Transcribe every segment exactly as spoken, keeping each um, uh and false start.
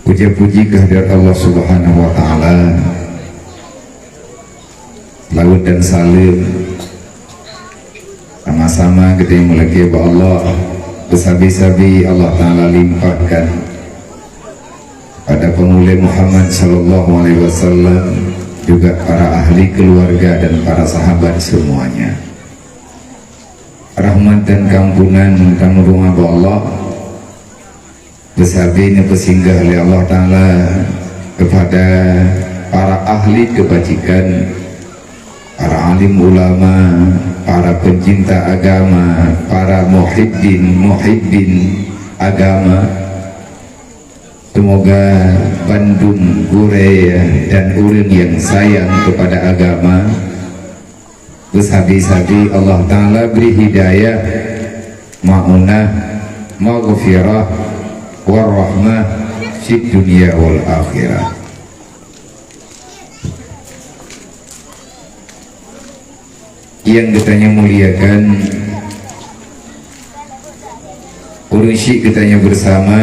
Puja-puji keuhadrat Allah Subhanahu wa Ta'ala. Salawat dan saleuem sama-sama geutanyoe meulakée bak Allah. Beusabe-sabe Allah Ta'ala limpahkan pada peumulia Muhammad sallallahu alaihi wasallam, juga para ahli keluarga dan para sahabat semuanya. Rahmat dan keampunan tameureumpok bak Allah. Beusabe neupeusinggah lé Allah Ta'ala keupada para ahli keubajikan, para alim ulama, para peucinta agama, para muhibbin, muhibbin agama. Seumoga bandum gurée dan ureuëng nyang sayang keupada agama, beusabe-sabe Allah Ta'ala bri hidayah, maunah, maghfirah, warahmah fid dunya wal akhirah. Nyang geutanyoe muliakan, ureuëng syiek geutanyoe beusama,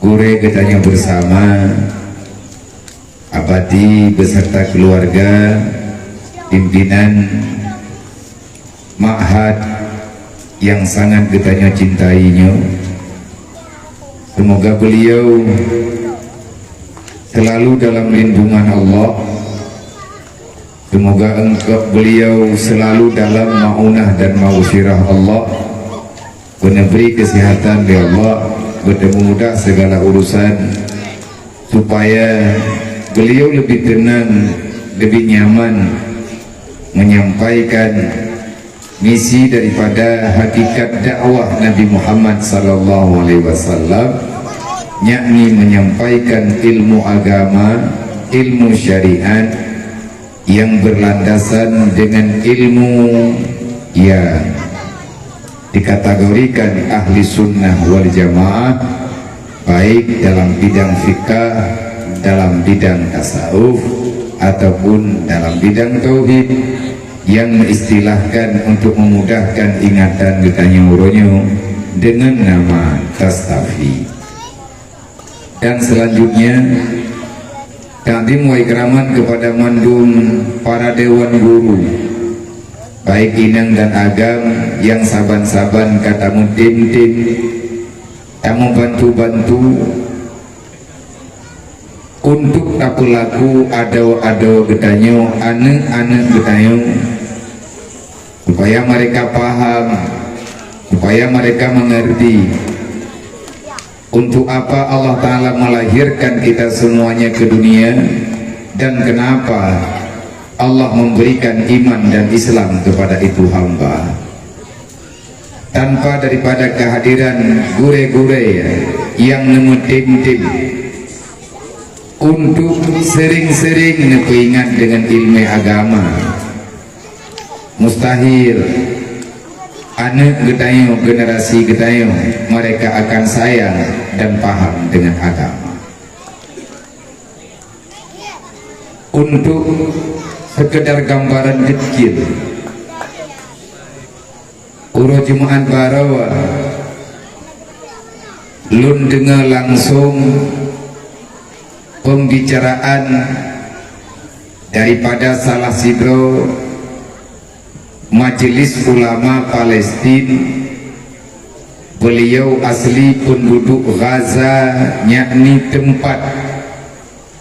gurée geutanyoe beusama, Abati beserta keluarga, pimpinan ma'had nyang sangat geutanyoe cintai nyoe. Seumoga beuliau seulalu dalam lindungan Allah. Seumoga eungkot beuliau seulalu dalam maunah dan maghfirah Allah. Beuneubri keusihatan lé Allah, beuteumeumudah sigala urusan, supaya beuliau leubeh teunang, leubeh nyaman menyampaikan misi daripada hakikat dakwah Nabi Muhammad sallallahu alaihi wasallam, yakni menyampaikan ilmu agama, ilmu syariat, yang berlandasan dengan ilmu yang dikategorikan ahli sunnah wal jamaah, baik dalam bidang fikah, dalam bidang tasawuf, ataupun dalam bidang tauhid, yang meuistilahkan untuk memudahkan ingatan geutanyoe uroe nyoe dengan nama tastafi. Dan selanjutnya, takzim wa ikraman kepada mandum para dewan guru, baik inong dan agam, nyang saban-saban ka tameutem-tem, tameubantu-bantu untuk tapeulaku adoe-adoe geutanyoe, aneuëk-aneuëk geutanyoe, supaya mereka paham, supaya mereka mengerti. Untuk apa Allah Ta'ala melahirkan kita semuanya ke dunia, dan kenapa Allah memberikan iman dan Islam kepada itu hamba? Tanpa daripada kehadiran gurée-gurée yang neumeutem-tem untuk sering-sering neupeuingat dengan ilmu agama, mustahil aneuëk geutanyoe, generasi geutanyoe, mereka akan sayang dan paham dengan agama. Untuk sekedar gambaran kecil, uroe Jumat baroe lôn deungoe langsung pembicaraan daripada salah sidroe Majelis Ulama Palestin, beliau asli penduduk Gaza, yakni tempat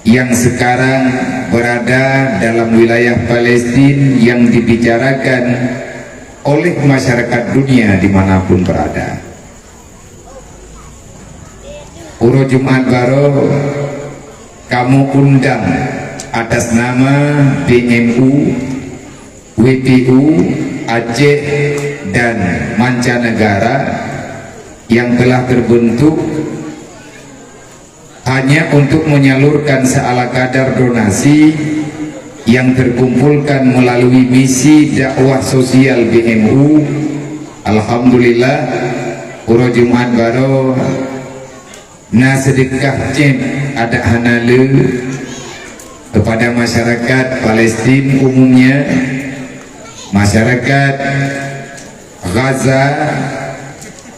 yang sekarang berada dalam wilayah Palestin yang dibicarakan oleh masyarakat dunia di mana pun berada. Uroe Jumat baroe kamoe undang atas nama B M U, W P U Aceh dan mancanegara yang telah terbentuk hanya untuk menyalurkan seala kadar donasi yang terkumpulkan melalui misi dakwah sosial B M U. Alhamdulillah, uroe Jumat baroe na seudeukah cék adak hana le kepada masyarakat Palestin umumnya, masyarakat Gaza,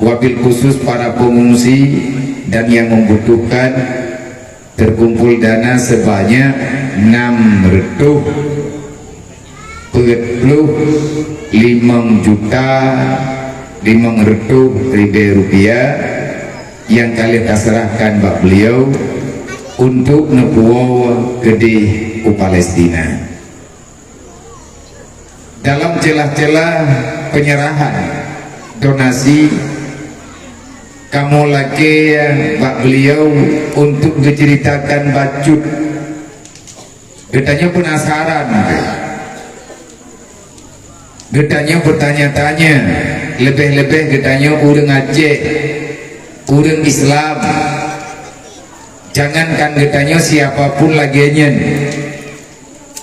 wabil khusus para pengungsi dan yang membutuhkan terkumpul dana sebanyak enam reutôh peuet ploh limong juta limong reutôh ribèe rupiah nyang ka lheueh taseurahkan bak beliau untuk neupuwoe keudeh u Palestina. Dalam celah-celah penyerahan donasi, kamoe lakèe bak beliau untuk geuceuritakan bacut. Geutanyoe peunasaran, geutanyoe beutanya-tanya, leubeh-leubeh geutanyoe ureuëng Aceh, ureuëng Islam. Jangankan geutanyoe, siapa pun lagèe nyan.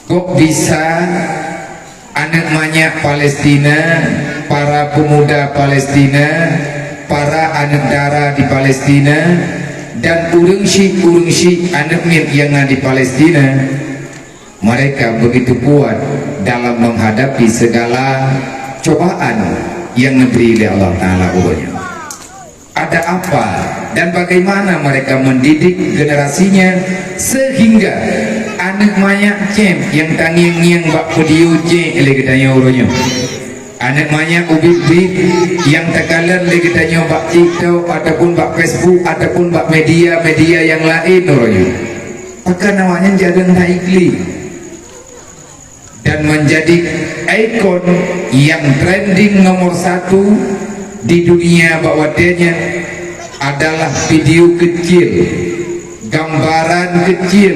Kok bisa aneuëk manyak Palestina, para pemuda Palestina, para aneuëk dara di Palestina, dan ureuëng syiek-ureuëng syiek aneuëk miet nyang na di Palestina, mereka begitu kuat dalam menghadapi segala cobaan yang diberi oleh Allah Taala uroe nyoe? Ada apa dan bagaimana mereka mendidik generasinya sehingga aneuëk manyak cem nyang tangieng-ngieng bak video cek lé geutanyoe uroe nyoe? Aneuëk manyak ubit-ubit nyang takalon lé geutanyoe bak TikTok ataupun bak Facebook ataupun bak media-media nyang laén uroe nyoe? Pakon awaknyan jadeueng na ikli dan menjadi ikon yang trending nomor satu di dunia bak watèe nyan adalah video kecil, gambaran kecil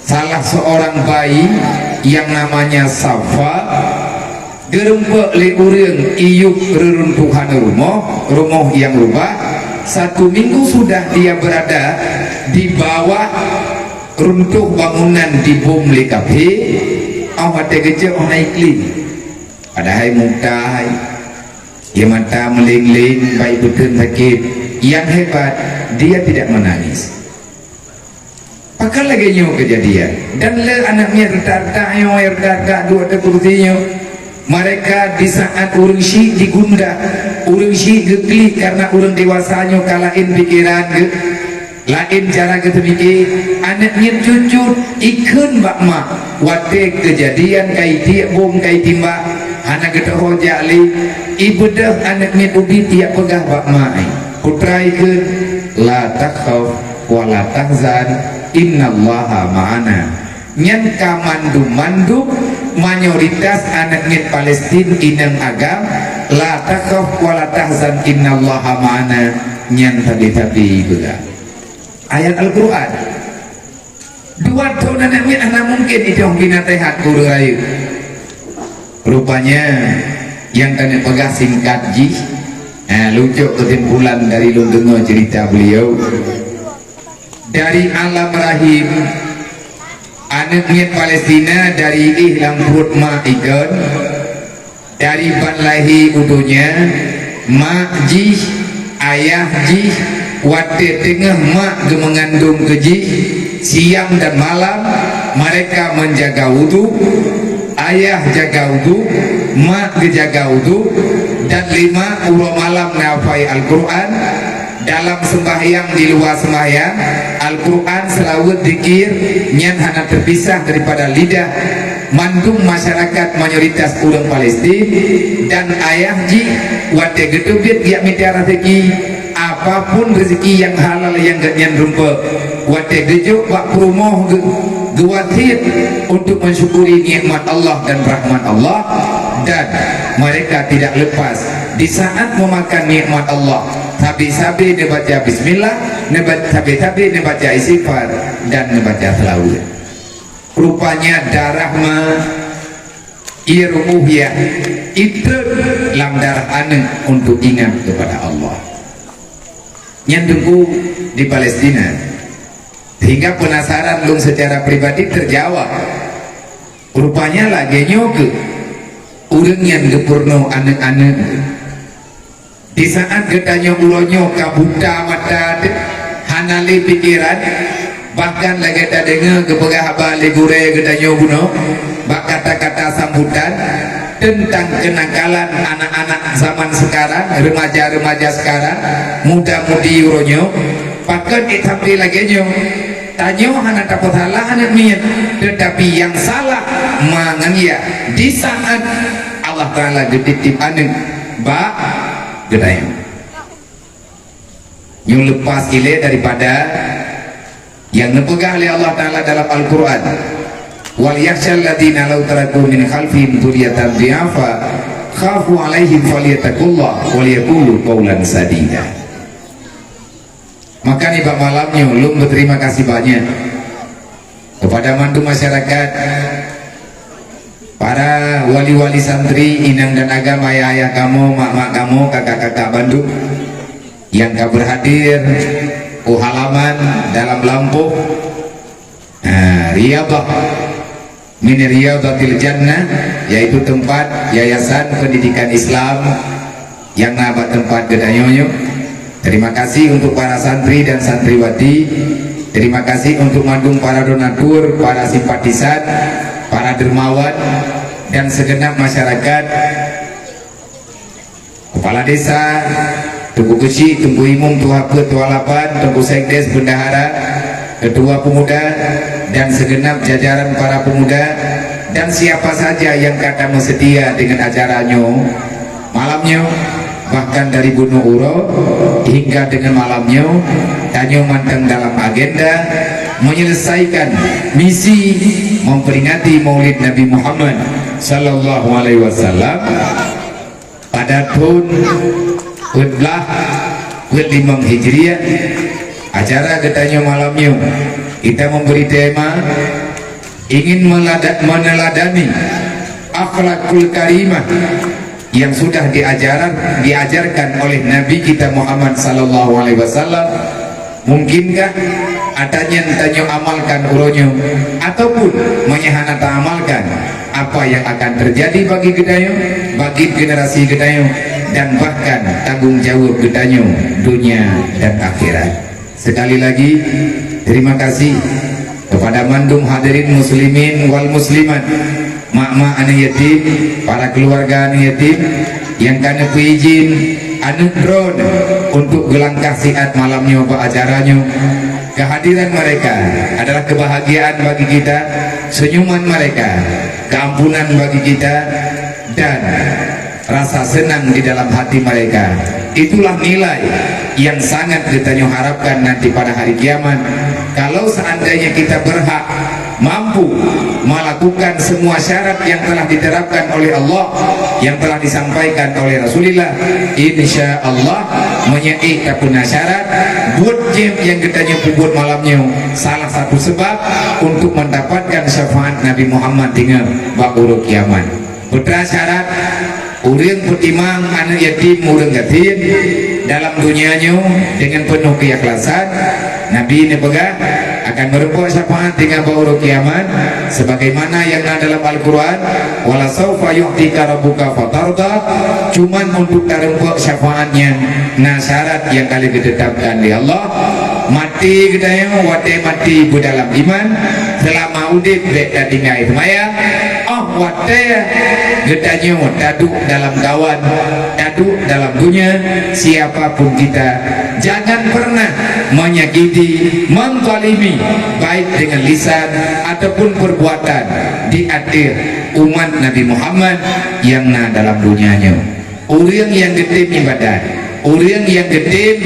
salah seorang bayi yang namanya Safa geurumpok lé ureuëng iyup reuruntuhan rumoh, rumoh nyang rubah. Satu minggu sudah dia berada di bawah runtuh bangunan dibom lé kafé, 'oh watèe geucok 'oh na ikli. Padahai muta hai, ie mata meuleng-leng, bak ipeutheun sakét. Yang hebat, dia tidak menangis. Pakon lagèe nyoe keujadian. Dan lé aneuëk miet reutak-reutak nyoe, reutak-reutak duek ateueh kursi nyoe. Mereka di saat ureuëng syiek digundah, ureuëng syiek geuklik karena ureuëng dewasa nyoe ka laén pikeran geuh, laén cara geuteumike, aneuëk miet cut-cut ikheun bak mak, watèe keujadian ka itiek bom ka itimbak, hana geuteuho jak lé, ibeudôh aneuëk miet ubit ijak peugah bak mak, putra ikheun, "La takhaf wa la tahzan, innallaha ma'ana." Nyan ka mandum-mandum mayoritas aneuëk miet Palestina inong agam, "La takhaf wa la tahzan, innallaha ma'ana." Nyan sabe-sabe peugah ayat Al-Quran. Dua thon aneuëk miet hana mungken itong binatang that ureuëng rayeuk. Rupanya nyang keuneuk peugah singkat jih, eh, lucok keusimpulan dari lôn deungoe cerita beliau. Dari alam rahim, aneuëk miet Palestina dari éh lam pruet mak ikheun, dari ban lahé u donya, mak jih, ayah jih, watèe teungoh mak geumeungandong keu jih, siang dan malam mereka menjaga wudhu, ayah jaga wudhu, mak geujaga wudhu, dan lima uroe malam neuhafai Al-Quran, dalam sembahyang, di luwa sembahyang, Al-Quran, seulaweuet, zikir, nyan hana teupisah daripada lidah mandum masyarakat mayoritas ureuëng Palestina, dan ayah jih watèe geuteubiet jak mita raseuki, apapun raseuki nyang halal nyang geuhnyan rumpok, watèe geujok bak peurumoh geu-, geuwasiet untuk mensyukuri nikmat Allah dan rahmat Allah, dan mereka tidak lepas di saat memakan nikmat Allah, sabe-sabe neubaca bismillah, neuba-, sabe-sabe neubaca istighfar, dan neubaca seulaweuet. Rupanya darah ma, ie ru'uhiyah, itrön lam darah aneuëk untuk ingat kepada Allah. Nyan teungku di Palestina. Sehingga penasaran lôn secara pribadi terjawab. Rupanya lagèe nyoe keuh ureuëng nyang geupeurunoe aneuëk-aneuëk. Di saat geutanyoe uroe nyoe ka buta mata, hana lé pikeran, bahkan lagèe tadeungoe geupeugah haba lé gurèe geutanyoe bunoe bak kata-kata sambutan, teuntang keunakalan anak-anak zaman sekarang, remaja-remaja sekarang, muda-mudi uroe nyoe, pakon ék tampé lagée nyoe. Tanyoe hana tapeusalah aneuk miet, teutapi nyang salah manganiaya di saat Allah Taala geutitip aneuk bak geutanyoe. Nyoe leupah ilée daripada nyang neupeugah lé Allah Taala dalam Al-Qur'an, "Wal yakhshal ladzina law taraku min khalfihim dzurriyyatan dhi'afa khafu 'alaihim falyattaqullah wal yaqulu qaulan sadida." Maka nibak malam nyoe lôn beuterima kasih banyak kepada mandum masyarakat, para wali-wali santri, inong dan agam, ayah-ayah kamoe, mak-mak kamoe, kakak-kakak bandum, nyang ka berhadir u halaman dalam lampôh, ah, Riyadhah min Riyadhatil Jannah, yaitu tempat Yayasan Pendidikan Islam nyang na bak teumpat geutanyoe nyoe. Terima kasih untuk para santri dan santriwati. Terima kasih untuk mandum para donatur, para simpatisan, para dermawan, dan segenap masyarakat, Kepala Desa, Teungku Keuchik, Teungku Imum, Tuha Peuet, Tuha Lapan, Teungku Sekdes, Bendahara, Ketua Pemuda, dan segenap jajaran para pemuda, dan siapa saja yang ka tameusetia dengan acara nyoe, malam nyoe, bahkan dari bunoe uroe hingga dengan malam nyoe, tanyoe mantong dalam agenda menyelesaikan misi memperingati Maulid Nabi Muhammad sallallahu alaihi wasallam pada thon peuet blaih peuet limong Hijriah. Acara geutanyoe malam nyoe, kita memberi tema ingin melada-, meneladani akhlakul karimah yang sudah diajaran, diajarkan oleh Nabi kita Muhammad sallallahu alaihi wasallam. Mungkinkah ata nyan tanyoe amalkan uroe nyoe, ataupun meunyoe hana taamalkan, apa yang akan terjadi bagi geutanyoe, bagi generasi geutanyoe, dan bahkan tanggung jawab geutanyoe dunia dan akhirat. Sekali lagi, terima kasih kepada mandum hadirin muslimin wal muslimat, mak-mak aneuk yatim, para keluarga aneuk yatim, nyang ka neupeuijin aneuk droeneuh untuk geulangkah siat malam nyoe bak acara nyoe. Kehadiran mereka adalah kebahagiaan bagi kita, senyuman mereka keampunan bagi kita, dan rasa senang di dalam hati mereka. Itulah nilai yang sangat geutanyoe harapkan nanti pada hari kiamat. Kalau seandainya kita berhak mampu melakukan semua syarat yang telah diterapkan oleh Allah, yang telah disampaikan oleh Rasulullah, insya Allah, meunyoe ék tapeuna syarat, buet jeuem nyang geutanyoe peubuet malam nyoe salah satu sebab untuk mendapatkan syafaat Nabi Muhammad tingoh bak uroe kiamat. Peue syarat ureuëng peutimang aneuk yatim ureuëng gasien dalam dunia nyoe dengan penuh keikhlasan, Nabi neupeugah akan meurumpok syafaat tingoh bak uroe kiamat, sebagaimana yang na dalam Al-Quran, "Wala saufa yu'tika rabbuka fatarda," cuman untuk tarumpok syafaat nyan na syarat yang ka lheueh geutetapkan lé Allah. Maté geutanyoe watée maté beudalam iman, seulama udeb bék tatinggai seumayang, óh watée geutanyoe taduek dalam kawan, taduek dalam dunia, siapa pun kita, jangan pernah menyakiti, menzalimi, baik dengan lisan ataupun perbuatan di ateueh umat Nabi Muhammad nyang na dalam dunia nyoe. Ureuëng nyang geutem iébadat, ureuëng nyang geutem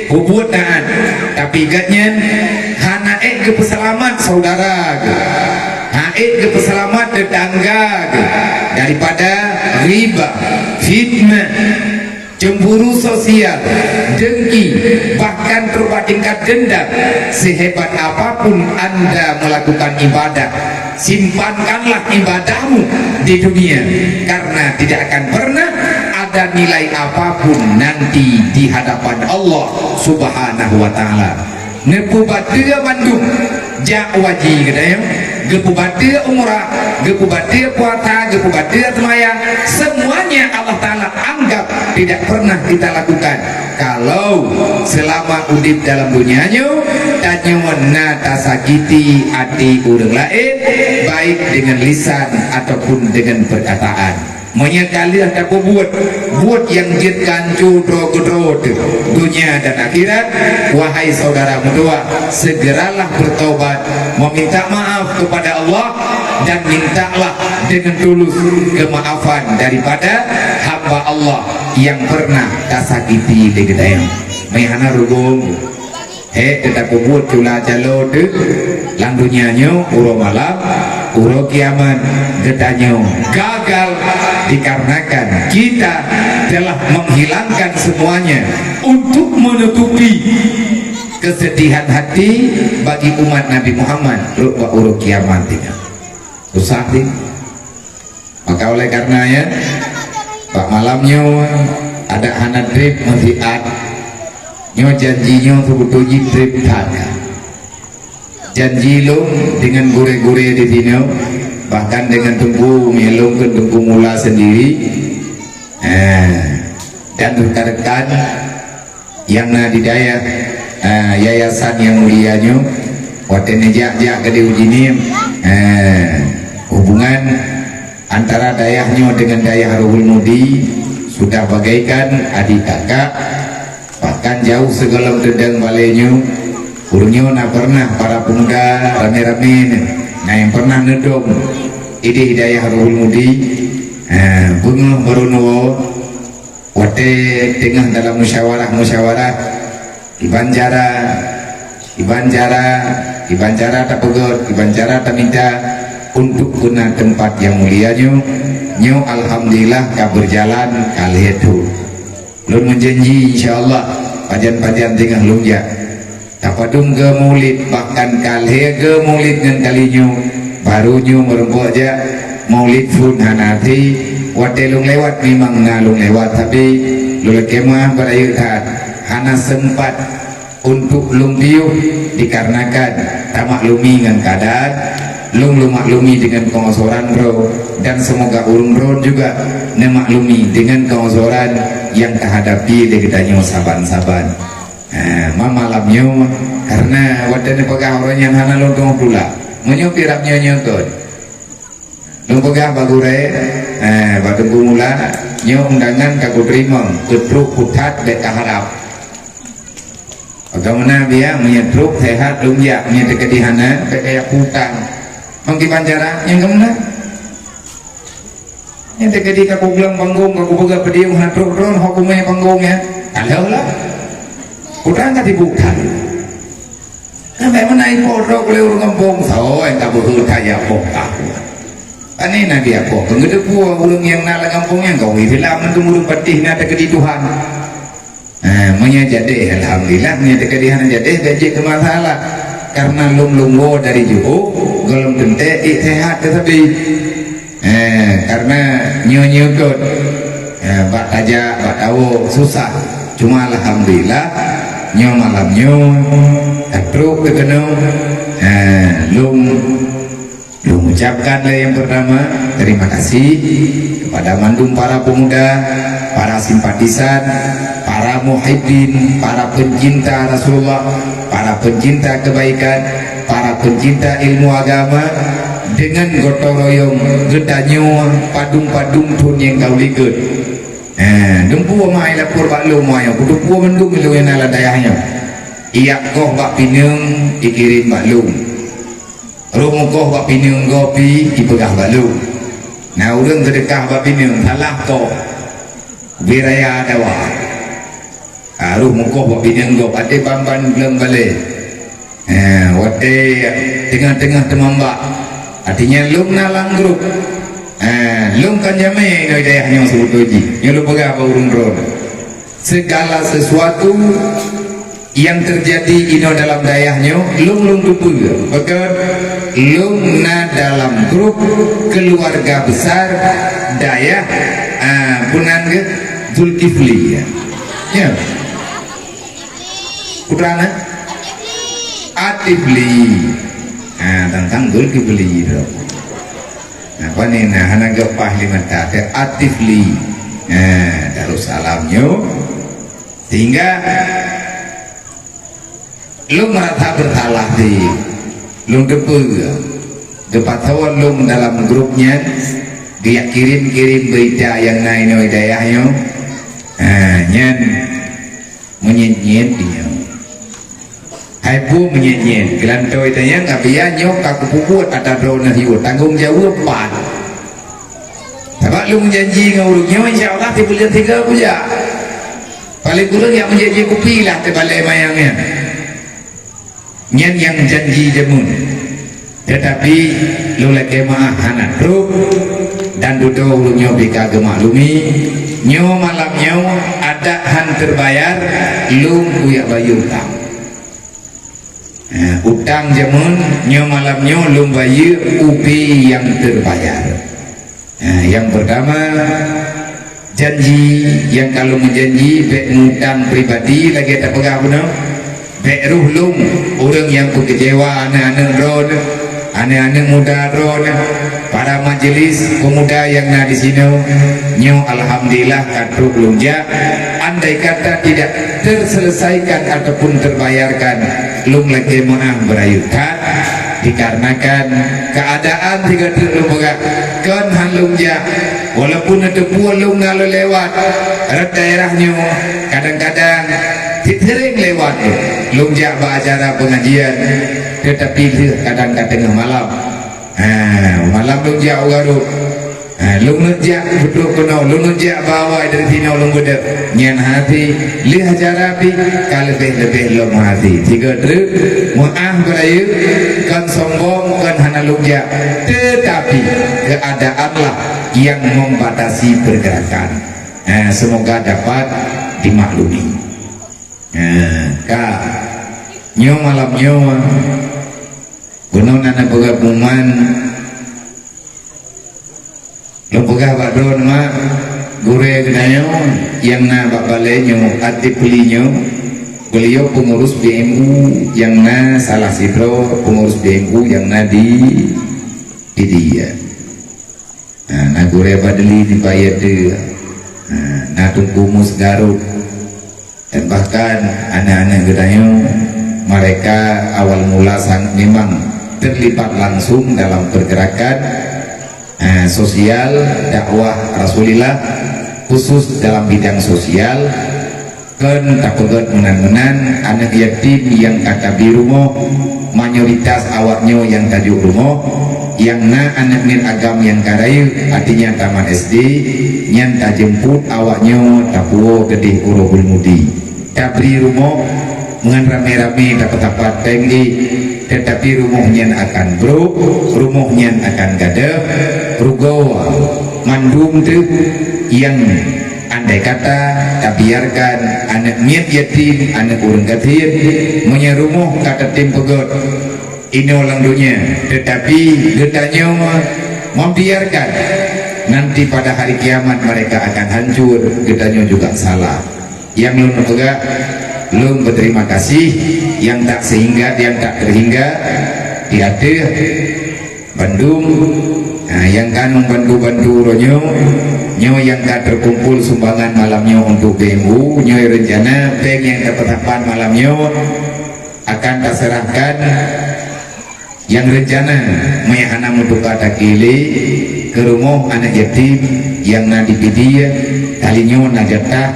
peubuet taát, tapi gobnyan hana ék geupeuseulamat syedara geuh, hana ék geupeuseulamat teutangga geuh daripada riba, fitnah, cemburu sosial, dengki, bahkan terubah tingkat dendam. Sehebat apapun anda melakukan ibadah, simpankanlah ibadahmu di dunia, karena tidak akan pernah ada nilai apapun nanti di hadapan Allah Subhanahu wa Ta'ala. Neupeubateue mandum jak u haji geutanyoe, Geupeubateue umrah, geupeubateue puasa, geupeubateue seumayang, semuanya Allah Ta'ala anggap tidak pernah kita lakukan. Kalau selama udeb dalam dunia nyoe, tanyoe na tasakiti até ureuëng laén, baik dengan lisan ataupun dengan perkataan. Meunyoe ka lheueh tapeubuet buet nyang jeuet keu hanco droe keudroe teuh donya dan akhirat, wahai saudara meutuwah, segeralah bertaubat, meminta maaf kepada Allah, dan mintalah dengan tulus kemaafan daripada hamba Allah yang pernah tasakiti lé geutanyoe. Meuhana rubung. Hék teuka peubuet cula calo teuh lam donya nyoe, uroe malam, uroe kiamat geutanyoe gagal dikarenakan kita telah menghilangkan semuanya untuk menutupi kesedihan hati bagi umat Nabi Muhammad rot bak uroe kiamat teuka. Susah deh. Maka oleh karenanya, bak malam nyoe adak hana treb meusiat. Nyoe janji nyoe seubeutôi jih treb that. Janji lôn dengan gurée-gurée di sinoe, bahkan dengan teungku, meunyoe lôn keu teungku mula sendiri. Eh, dan rekan-rekan nyang na di dayah, eh, yayasan nyang mulia nyoe, watée neujak-jak keudeh uji niem, eh, hubungan antara dayah nyoe dengan dayah Ruhul Mudi sudah bagaikan adik kakak, bahkan jauh sigohlom teudong balée nyoe. Uroe nyoe na pernah para pemuda ramé-ramé na nyang pernah neudong ideh dayah Ruhul Mudi, eh, beungoh baroe nyoe. Watée teungoh dalam musyawarah-musyawarah, kiban cara, kiban cara, kiban cara tapeugét, kiban cara taminta untuk guna teumpat nyang mulia nyoe, nyoe alhamdulillah ka beujalan ka lheueh thon. Lôn meujanji, insya Allah, pajan-pajan teungoh lôn jak. Tapadum geuh Maulid, bahkan ka lheueh geuh Maulid ngon kali nyoe, barô nyoe meurumpok jak. Maulid phon hana até, watée lôn lewat memang na lôn lewat, tapi lôn lakée meu'ah beurayeuk that, hana seumpat untuk lôn piôh dikarenakan tamaklumi ngon keadaan. Lôn lôn maklumi dengan keonsoran droe, dan seumoga ureuëng droe juga neumaklumi dengan keonsoran nyang tahadapi lé geutanyoe saban-saban. Eh, ma malam nyoe, karena watée neupeugah uroe nyan hana lôn teungoh tulak. Meunyoe pirab nyoe nyoe kon. Lôn peugah bak gurée, eh, bak teungku mula, nyoe undangan ka kuteurimong, keu trok kuthat bék kaharab. Bagaimana biar meunyoe trok sehat lôn jak, meunyoe teukeudi hana, bék kaya utang. Meukiban cara nyang keumeunan. Nyan teukeudi ka kugleueng panggong, ka kupeugah podium, hana trok droen, ho kumé panggong nyan. Ka lheueh lah. Kudang ka sibuk that. Sampai meunan ipoh droe lé ureuëng gampông, soe nyang ka beuheuet that jak poh ka. Pane na geujak poh, keu geuteupeue ureuëng nyang na lam gampông nyan, ka ureuëng Islam, mantong ureuëng patéh na teukeudi Tuhan. Eh, meunyoe jadeh, alhamdulillah, meunyoe teukeudi hana jadeh, bék jeuet keu masalah. Karena lôn-lôn woe dari Johor, gohlom teuntée ék sehat teusabe. Eh, karena nyoe-nyoe kot, eh, bak tajak, bak tawoe, susah. Cuma alhamdulillah, nyoe malam nyoe, ka trok teukeunong, eh, lôn Lôn ucapkan lé nyang pertama, terima kasih kepada mandum para pemuda, para simpatisan, para muhibbin, para pencinta Rasulullah, para pencinta kebaikan, para pencinta ilmu agama, dengan gotong royong geutanyoe padum-padum thon nyang ka u likot. Eh, dumpeue ma ilapor bak lôn, ma nyoe, kuteupeue mandum ilôn nyang na lam dayah nyoe. Iyak goh bak pineung, ikirém bak lôn. Roh mukoh bak pineung gopi ipeugah bak lôn. Na ureuëng seudeukah bak pineung salah koh. Ubé raya dawa. Ah, roh mukoh bak pineung gob até ban-ban gleueng balée. Eh, watée teungoh-teungoh teumambak. Artinya lôn na lam grup. Eh, lôn kan jamé inoe dayah nyoe seubeutôi jih. Nyoe lôn peugah bak ureuëng droe. Segala sesuatu yang terjadi inoe dalam dayah nyoe, lôn lôn teupeue. Beutôi, lôn na dalam grup keluarga besar dayah, ah, peunan geuh Zulkifli. Ya. Putra na? Atifli. Ha, tang-tang Zulkifli droe. Nah, pane na hana geupaih lé mata teuh Atif Li. Ha, Darussalam nyoe. Sehingga lôn merasa bersalah di lôn teupeue. Geupasoe lôn dalam grup nyan, geujak kirém-kirém beurita nyang na inoe dayah nyoe. Ha, nyan meunyiet-nyiet di nyoe. Hai peue meunyiet-nyiet, keulantoe tanyong Abia nyoe ka kupeubuet ata droeneuh yue, tanggong jaweueb pat. Sabab lôn janji ngon ureueng nyoe, insya Allah, sibuleuen sigoe kujak. Paléng kureueng jak meujanji kupi lah teubalée manyang nyan. Nyan nyang janji jameun. Teutapi lôn lakée meuáh hana trok, dan dudoe ureueng nyoe pih ka geumaklumi, nyoe malam nyoe adak han teubayar, lôn kujak bayeue utang. Eh, utang jameun, nyoe malam nyoe lôn bayeue ubé nyang teubayar. Eh, nyang peurtama, janji nyang ka lôn meujanji bék mutang pribadi lagée tapeugah bunoe. Bék roh lôn ureueng nyang peukeucewa aneuëk-aneuëk droeneuh, aneuëk-aneuëk muda droeneuh, para majelis peumuda nyang na disinoe. Nyoe alhamdulillah ka trok lôn jak. Andai kata tidak terselesaikan ataupun terbayarkan, lôn lakée meuáh beurayeuk that, dikarenakan keuadaan sigoe treuk lôn peugah, kon han lôn jak. Walaupun neuteupeue lôn na lôn lewat rot daerah nyoe, kadang-kadang cit seuréng lewat lôn jak bak acara peungajian, teutapi lheueh kadang ka teungoh malam. Ha, malam lôn jak u Garut. Ha, lôn neuk jak peutrok keunoe, lôn neuk jak bak awai dari sinoe lôn beudôh. Nyan hase lheueh acara pih ka leubeh-leubeh lom hase. Sigoe treuk meuáh beurayeuk, kon sombong, kon hana lôn jak. Teutapi keuadaanlah nyang membatasi pergerakan. Ha, semoga dapat dimaklumi. Ha, ka nyoe malam nyoe, bunoe na neupeugah pengumuman. Lôn peugah bak droeneuh, mak, gurée geutanyoe nyang na bak balée nyoe, Atif Li nyoe, beliau pengurus B M U nyang na salah sidroe pengurus B M U nyang na di Pidie. Ha, na gurée Badeli di Payet, ha, na Teungku Mus Garut. Dan bahkan aneuk-aneuk geutanyoe, mereka awal mula sang-, memang terlibat langsung dalam pergerakan, eh, sosial dakwah Rasulullah, khusus dalam bidang sosial. Kon tapeugét meunan-meunan aneuk yatim nyang ka tabri rumoh, mayoritas awaknyoe nyang tajok rumoh, nyang na aneuk miet agam nyang ka rayeuk, artinya tamat S D, nyan tajeumput awaknyoe tapuwoe keudeh u Rohul Mudi. Tabri rumoh ngon ramé-ramé tapeusapat péng éh, teutapi rumoh nyan akan brok, rumoh nyan akan gadôh, rugoe mandum teuh nyang andai kata tabiarkan aneuk miet yatim, aneuk ureueng gasien, meunyoe rumoh ka tatem peugét, inoe lam donya, teutapi geutanyoe membiarkan, nanti pada hari kiamat mereka akan hancur, geutanyoe juga salah. Nyang lôn peugah, lôn beuterima kasih nyang tak sehingga, nyang tak terhingga di ateueh bandum, ha, nyang ka neubantu-bantu uroe nyoe, nyoe nyang ka teukumpul sumbangan malam nyoe untuk B M U, nyoe reuncana péng nyang tapeusapat malam nyoe akan taseurahkan nyang reuncana meuhana meutuka takée lé keu rumoh aneuk yatim nyang na di Pidie, kali nyoe na jatah,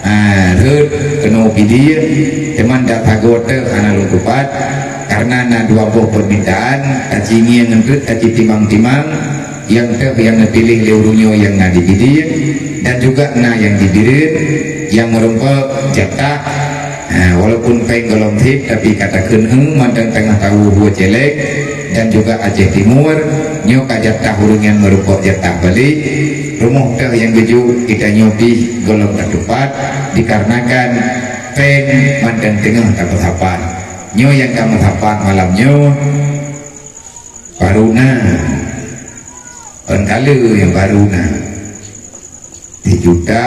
ha, rhot keunoe Pidie, teuma dak sagoe teuh hana lôn tupat, kareuna na dua boh peumintaan, taci ngieng ngon rhot, taci timang-timang, nyang teuh nyang neupiléh lé ureueng nyoe nyang na di Pidie, dan juga na nyang di Bireuen nyang meurumpok jatah. Ha, walaupun péng gohlom sép, tapi ka takheun eu mantong teungoh tawoe célék, dan juga Aceh Timur, nyoe ka jatah ureueng nyang meurumpok jatah balek. Rumoh teuh nyang geujok, geutanyoe pih gohlom tatupat, dikarenakan péng mantong teungoh tapeusapat. Nyoe nyang ka meusapat malam nyoe. Baru na. Kon ka lheueh nyang baru na. Sijuta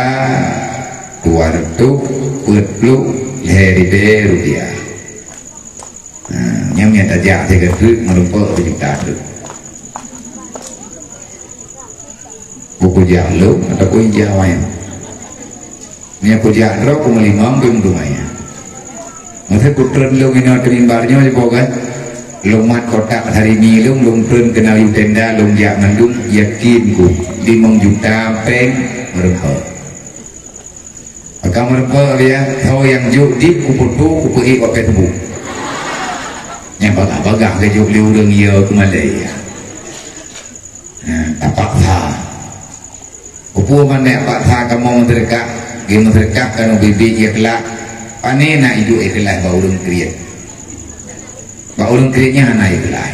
dua reutôh peuet ploh lhée ribée rupiah. Nah, Nyang tajak tiga truk, meureumpok juta truk. Buku jak lom ataupun jak awai. Nyan kujak droe, kumeulimong, beumeudumai. Masa kutreun lôn inoe teuh mimbar nyoe, jipoh kan? Lôn mat kotak sarimi lôn, lôn treun keunoe yub tenda, lôn jak mandum, yakin ku, limong juta péng meureumpok. Maka meureumpok dia, soe nyang jok dip kufoto, kupeuék bak Facebook. Nyang bagah-bagah geujok lé ureuëng, ya, keumalée, ya. Nah, tapaksa. Peue mangat paksa kamoe meuseudeukah, geumeuseudeukah keunoe biet-biet ikhlas, pane na iduek ikhlas bak ureuëng kriet. Bak ureuëng kriet nyan hana ikhlas.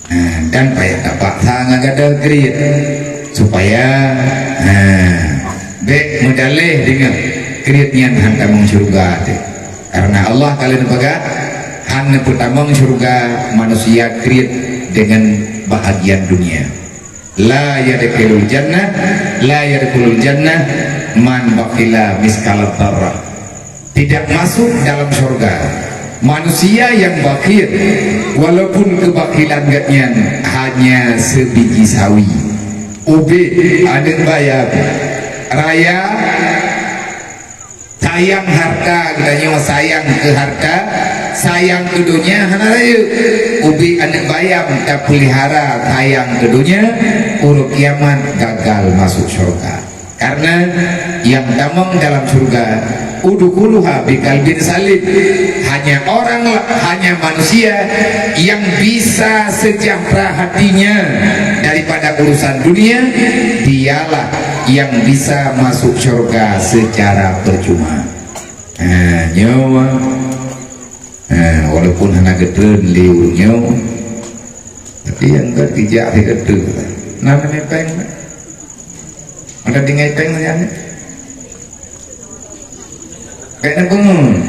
Nah, dan payah tapaksa ngon gata kriet, supaya, nah, bék meudaléh deungon kriet nyan han tamong syeuruga teuh. Karena Allah ka lheueh neupeugah, han neupeutamong syeuruga manusia kriet deungon bahagian dunia. La yadkhulul jannah, la yadkhulul jannah man bakhila miskala dzarrah. Tidak masuk dalam syurga manusia yang bakhil, walaupun kebakhilan gobnyan hanya sebiji sawi. Ubé, aneuëk bayam, raya, sayang harta, geutanyoe sayang keu harta, sayang keu donya hana rayeuk. Ubé aneuëk bayam tapeulihara sayang keu donya, uroe kiamat gagal masuk syurga. Karena yang tamong dalam syurga, udkhuluha biqalbin salim. Hanya orang, hanya manusia yang bisa sejahtera hatinya daripada urusan dunia, dialah yang bisa masuk syurga secara percuma. Ha, nyoe. Ha, walaupun hana geutreun lé ureuëng nyoe, tapi nyang ka geujak lé geutreun. Na meunan péng? Ada tinggai péng sajan? Kayak nak bangun.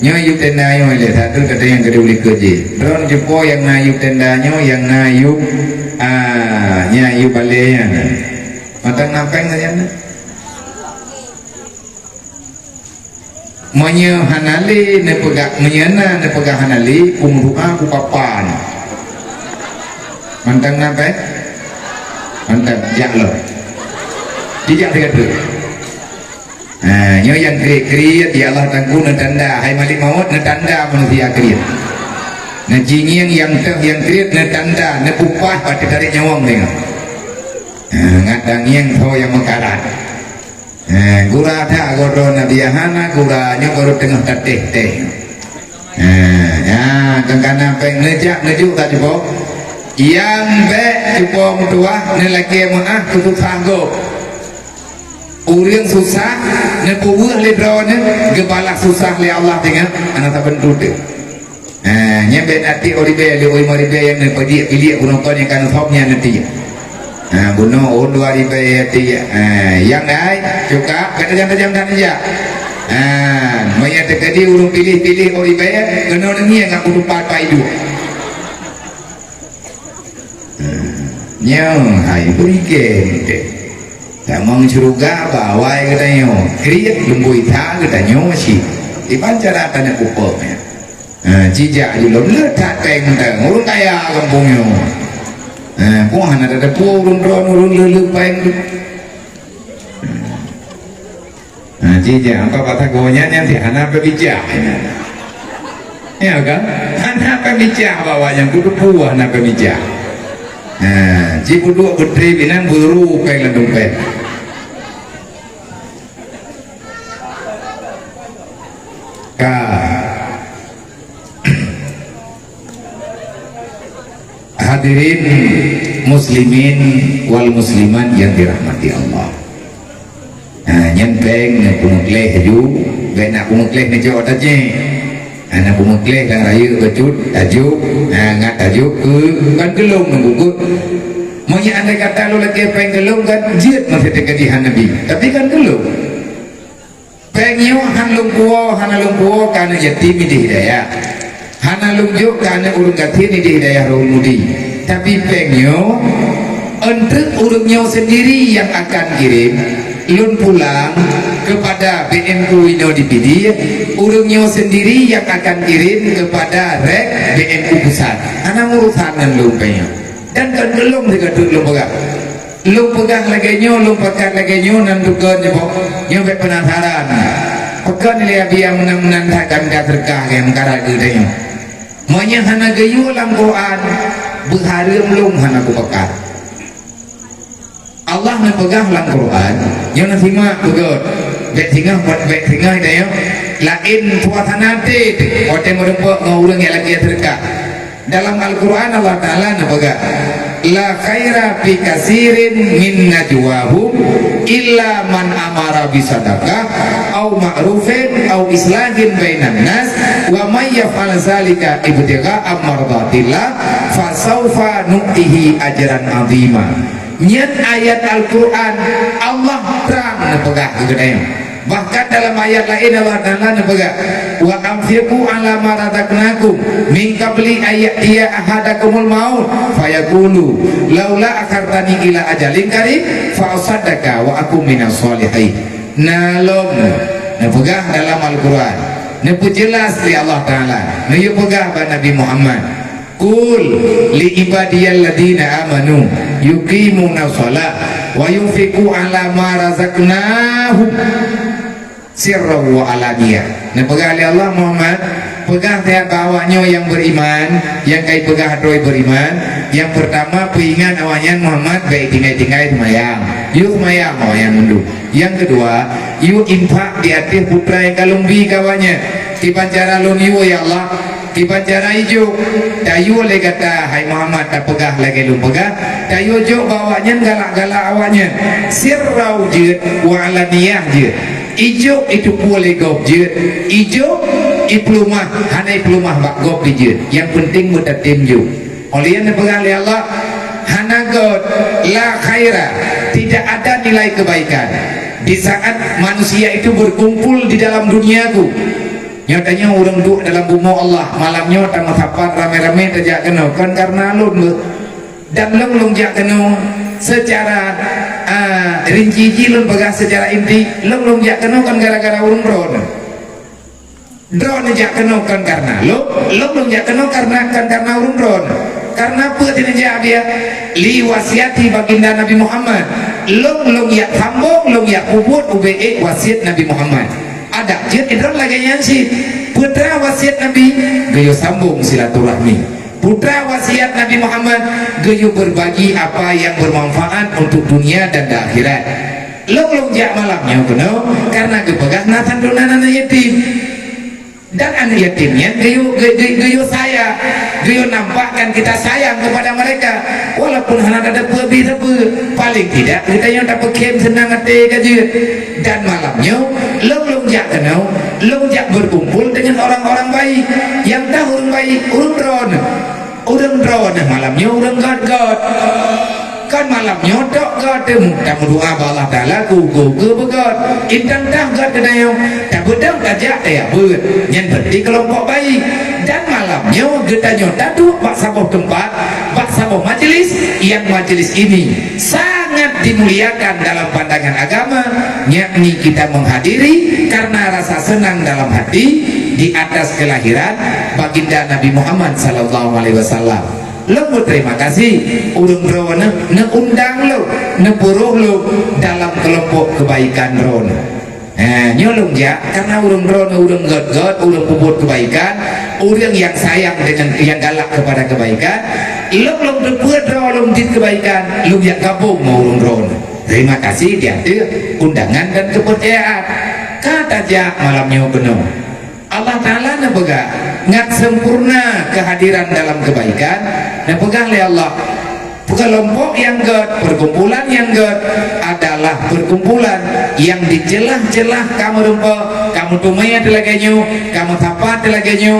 Nyoe yub tenda nyoe lé, satu kata nyang kedua likot je. Droeneuh cupo nyang na yub tenda nyoe, nyang na yub, ah, nyang yub balée nyan. Mantong na péng sajan. Meunyoe hana lé neupeugah, meunyoe na neupeugah hana lé, kumeudoa kupapa nyoe. Mantong na péng? Mantong, jak lom. Jijak sigoe teuk. Ha, nyoe nyang kriet-kriet, ya Allah Teungku, neutanda, hai Malik Maut, neutanda manusia kriet. Neujingieng nyang teuh nyang kriet, neutanda, neupupah bak teutarek nyawöng teuh. Ha, ngat tangieng tho nyang meukarat. Eh, gura that goe droe Nabi, hana gura, nyoe baru teungoh tatéh-téh. Eh, nyan, kan kana péng neujak, neujok ka cupo. Nyang bék cupo meutuwah, neulakée meu'ah keu susah gob. Ureuëng susah, neupeubeueh lé droeneuh, geubalah susah lé Allah deungon hana sapeue teuk. Ha, nyan bék na tiek ôk ribée, lheueh ôk limong ribée nyang neupeudiek-piliek bunoe kon nyang ka neusöm nyan neutiek. Ha, bunoe ôk dua ribée tiek. Ha, nyang dai, cuka, ka tajam-tajam that neujak. Ha, meunyo teukeudi ureuëng piléh-piléh ôk ribée, keunoe neungieng aku tupat pai duek. Nyoe hai beulikée teuh. Tamong syeuruga bak awai geutanyoe, kriet lumboi that geutanyoe cit. Kiban cara tanyoe pupok nyan. Ha, jijak jilom le that péng mantong. Ureuëng kaya gampông nyoe. Ha, buah hana tateupeue ureuëng droe ureuëng le-le péng tu. Ha, jijak, angka bak sagoe nyan, nyan si hana peubijak. Ya kan? Hana peubijak bawa nyang kuteupeu hana peubijak. Ha, jipeuduek peutré binan beuru péng lam dompet. Ka. Hadirin muslimin wal muslimat yang dirahmati Allah. Ha, nyan péng na peumeukleh aju, bék na peumeukleh neujok tajé. Ha, na peumeukleh dan rayeuk bacut, tajok, ha, ngat tajok keu kan geulong nunggu. Meunyo andai kata lôn lakée péng geulong kan jeuet meusideh keu jihan Nabi. Tapi kan geulong. Péng nyoe han lôn puwoe, hana lôn puwoe keu aneuk yatim di hidayah. Hana lôn jok keu aneuk ureuëng gasien di hidayah Rohul Mudi. Tapi péng nyoe, eunteuk ureuëng nyoe sendiri nyang akan kirém, lôn pulang, kepada B N U inoe di Pidie, ureuëng nyoe sendiri yang akan kirim kepada rek B N U pusat. Hana urusan ngon lôn peue nyoe. Dan kon lôn sigoe teuk lôn peugah. Lôn peugah lagée nyoe, lôn pakat lagée nyoe, nan tukon nyoe, nyoe bék penasaran. Pakon lé Abi nyang meunan-meunan that ka mita seudeukah nyang meukarat geutanyoe. Meunyoe hana geuyue lam Quran, beuhareuem lôn hana kupakat. Allah neupeugah lam Quran, nyoe na simak beugét. Bék singoh, bék singoh tanyoe. Laén puasa nanti, watée meurumpok ngon ureuëng nyang lagée seudeukah. Dalam Al-Quran Allah Ta'ala neupeugah, "La khaira fi kasirin min najwahum illa man amara bisadaqah au ma'rufin au islahin bainan nas wa may yaf'al zalika ibtigha'a mardatillah fasaufa nu'tihi ajran 'azima." Nyan ayat Al-Quran Allah trang neupeugah keu geutanyoe. Bahkan dalam ayat laén Allah Ta'ala neupeugah, "Wa anfiqu 'ala ma razaqnakum min qabli an ya'tiya ahadakumul maut fayaqulu laula akhartani ila ajalin qarib fa asaddaqa wa akun minas shalihin." Na lom neupeugah dalam Al-Quran, neupeujeulaih lé Allah Ta'ala, neuyue peugah bak Nabi Muhammad, "Qul li ibadiyalladzina amanu yuqimuna shalah wa yunfiqu 'ala ma razaqnahum sirran wa alaniyah." Neupeugah lé Allah, "Muhammad, peugah siat bak awaknyoe nyang beriman, nyang ka ipeugah droe beriman, nyang peurtama peuingat awaknyan Muhammad bék tinggai-tinggai seumayang. Yue seumayang awaknyan mandum. Nyang keudua, yue infak di ateueh putra nyang ka lôn bi keu awaknyan. Kiban cara lôn yue, ya Allah, kiban cara ijok, tayue lé gata, hai Muhammad, tapeugah lagée lôn peugah, tayue jok bak awaknyan galak-galak awaknyan, sirrau jeuet, wa alaniyah jeuet. Ijok itupeue lé gob jeuet, ijok ipeuleumah, hana ipeuleumah bak gob dijeuet. Nyang peunteng meutatem jok." Oleh nyan neupeugah lé Allah, "Hana göt, la khaira, tidak ada nilai kebaikan di saat manusia itu berkumpul di dalam duniaku." Nyoe tanyoe ureuëng duek dalam bumoe Allah, malam nyoe tameusapat ramé-ramé tajak keunoe, kon kareuna lôn beuh. Dan lôn, lôn jak keunoe secara, a, rinci jih lôn peugah secara inti, lôn, lôn jak keunoe kon gara-gara ureuëng droeneuh. Droeneuh jak keunoe kon kareuna lôn, lôn, lôn jak keunoe kareuna, kon kareuna ureuëng droeneuh. Kareuna peue teuh neujak biya? Li wasiati Baginda Nabi Muhammad. Lôn, lôn jak sambong, lôn jak peubuet ubé ék wasiet Nabi Muhammad. Adak jeuet droeneuh lagée nyan cit. Peue teuma wasiet Nabi? Geuyue sambong silaturahmi. Peue teuma wasiat Nabi Muhammad? Geuyue berbagi apa yang bermanfaat untuk dunia dan di akhirat. Lôn, lôn jak malam nyoe keunoe kareuna geupeugah na santunan aneuk yatim. Dan aneuk yatim nyan geuyue, geu-, geu-, geuyue sayang, geuyue nampakkan kita sayang kepada mereka. Walaupun hana tateupeu bit sapeue, paling tidak geutanyoe tapeukhem seunang até ka jeuet. Dan malam nyoe, lôn, lôn jak keunoe, lôn jak berkumpul dengan orang-orang baik. Nyang ka ureuëng baik, ureuëng droeneuh. Ureuëng droeneuh malam nyoe ureuëng göt-göt. Kon malam nyoe tok göt, tameudoá bak Allah Taala, keu-keu beugöt. Intan tah göt geutanyoe, tabeudôh tajak tajak beuet. Nyan berarti keulompok baik. Dan malam nyoe geutanyoe taduek bak saboh teumpat, bak saboh majlis, nyang majlis ini sangat dimuliakan dalam pandangan agama, yakni kita menghadiri karena rasa senang dalam hati di atas kelahiran Baginda Nabi Muhammad sallallahu alaihi wasallam. Lôn beuterima kasih ureuëng droeneuh neuundang lôn, neupuroh lôn dalam keulompok kebaikan droeneuh. Eh, nyoe lôn jak karena ureuëng droeneuh ureuëng göt-göt, ureuëng peubuet kebaikan, ureuëng yang sayang dengan yang galak kepada kebaikan. Lôn, lôn teupeu droe lôn dit kebaikan, lôn jak gabong ngon ureuëng droeneuh. Terima kasih di ateueh undangan dan kepercayaan. Ka tajak malam nyoe keunoe. Allah Taala neupeugah ngat sempurna kehadiran dalam kebaikan. Neupeugah lé Allah, keulompok nyang göt, perkumpulan nyang göt adalah perkumpulan yang dicelah-celah kamoe rumpok, kamoe teumé lagée nyoe, kamoe sapat lagée nyoe,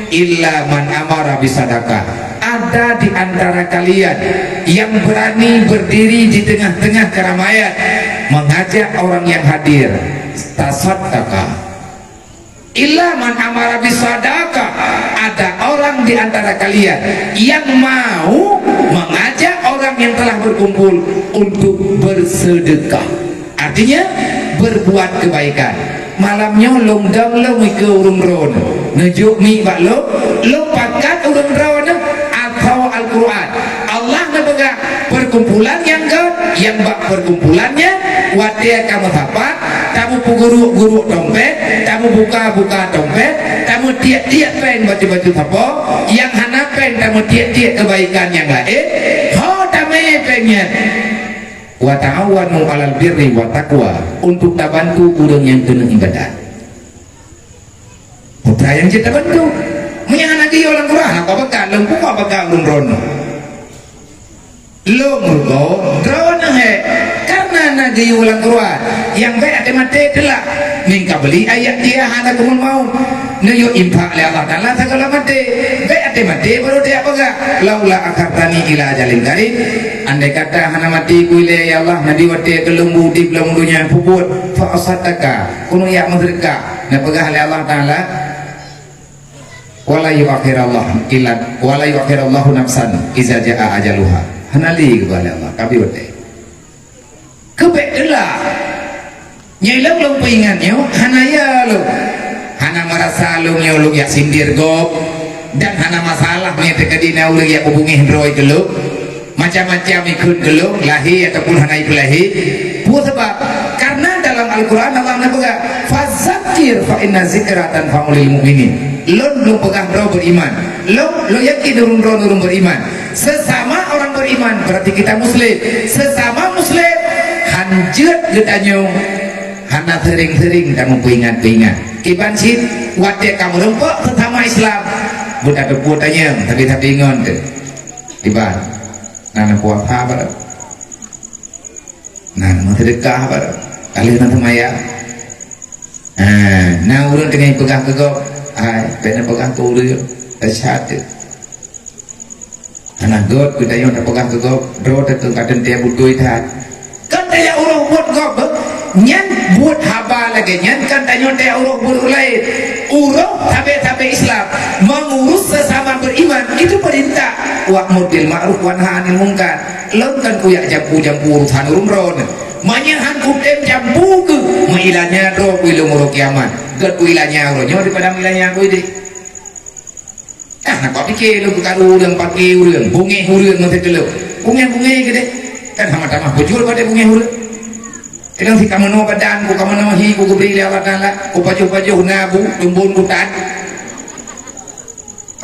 illa man amara bisadaqah. Ada di antara kalian yang berani berdiri di tengah-tengah keramaian, mengajak orang yang hadir, tasaddaqa. Illa man amara bisadaqah, ada orang di antara kalian yang mau mengajak orang yang telah berkumpul untuk bersedekah. Artinya, berbuat kebaikan. Malam nyoe lôn dong lôn ikeue ureuëng droeneuh. Neujok miet bak lôn, lôn pakat ureuëng droeneuh atho Al-Quran. Allah neupeugah, perkumpulan nyang göt, nyang bak perkumpulan nyan, watée ka meusapat, tameupeuguruk-guruk tompet, tameubuka-buka tompet, tameutiek-tiek péng baju-baju sapo, nyang hana péng tameutiek-tiek kebaikan nyang laén, ho tamé péng nyan. "Wa ta'awanu 'alal birri wa taqwa," untuk tabantu ureuëng nyang keuneuk ibadat. Peue nyang jeuet tabantu? Meunyo hana geuyue lam Quran, apa beukah lôn, peue beukah lôn droeneuh? Lôn rugoe droeneuh he, karena na geuyue lam Quran, nyang bék até maté teulak. Min qabli an ya'tiya ahadakumul maut. Neuyue impak lé Allah Taala sagoe maté. Bék até maté baru tajak peugah, "Laula akhartani ila ajalin qarib." Andai kata hana maté ku ilée, ya Allah, neubi watée keu lôn udeb lam donya, peubuet, fa asaddaka, keuneuk jak meuseudeukah. Neupeugah lé Allah Taala, "Wala yuakhirallahu illa, wala yuakhirallahu nafsan iza jaa ajaluha." Hana lé geuba lé Allah, ka bi watée. Keubek teulak. Nyang lôn, lôn peuingat nyoe, hana ya lôn. Hana meurasa lôn nyoe lôn jak sindir gob, dan hana masalah meunyo teukeudi na ureuëng jak peubungéh droe keu lôn. Macam-macam ikheun keu lôn, lahé ataupun hana ipeulahé. Peue sabab? Karena dalam Al-Quran Allah neupeugah, "Fazakir fa inna zikra tanfa'ul mu'minin." Lôn, lôn peugah droe beriman. Lôn, lôn yakin ureuëng droe ureuëng beriman. Sesama orang beriman, berarti kita muslim. Sesama muslim, hanjeuet geutanyoe hana sering-sering tameupeuingat-peuingat. Kiban cit, watée ka meurumpok sesama Islam, buta teupeu tanyong, tapi-tapi ngon tu. Kiban, na neupuasa barang. Na meuseudeukah barang. Ka lheueh na seumayang. Ha, na ureuëng teungoh peugah keu gob, hai, bék na peugah keu ureuëng, teucat teuh. Hana göt geutanyoe tapeugah keu gob, droe teuh ka teuntée beutôi that. Kan tajak uroe buet gob, nyan buet haba lagée nyan kan tanyoe tajak uroe buet ureuëng laén. Uroe sabe-sabe Islam mengurus sesama beriman, itu perintah. Wa'mur bil ma'ruf wa nahi 'anil munkar. Lôn kan kujak jampu-jampu urusan ureuëng droeneuh. Meunyo han kutem jampu keuh, meuilanya droe keu ileumu uroe kiamat. Gét kuilanya uroe nyoe daripada meuilanya keu ideh. Ah, na kupiké lôn keukaru ureuëng, paké ureuëng, bungéh ureuëng meusigoe. Bungéh-bungéh keudeh. Kan hana tamah beujeuet pada bungéh ureuëng. Kadang si kamanoe badan, ku kamanoe hi, ku geubri lé Allah Taala, ku pajoh-pajoh na bu, tumbon ku tan.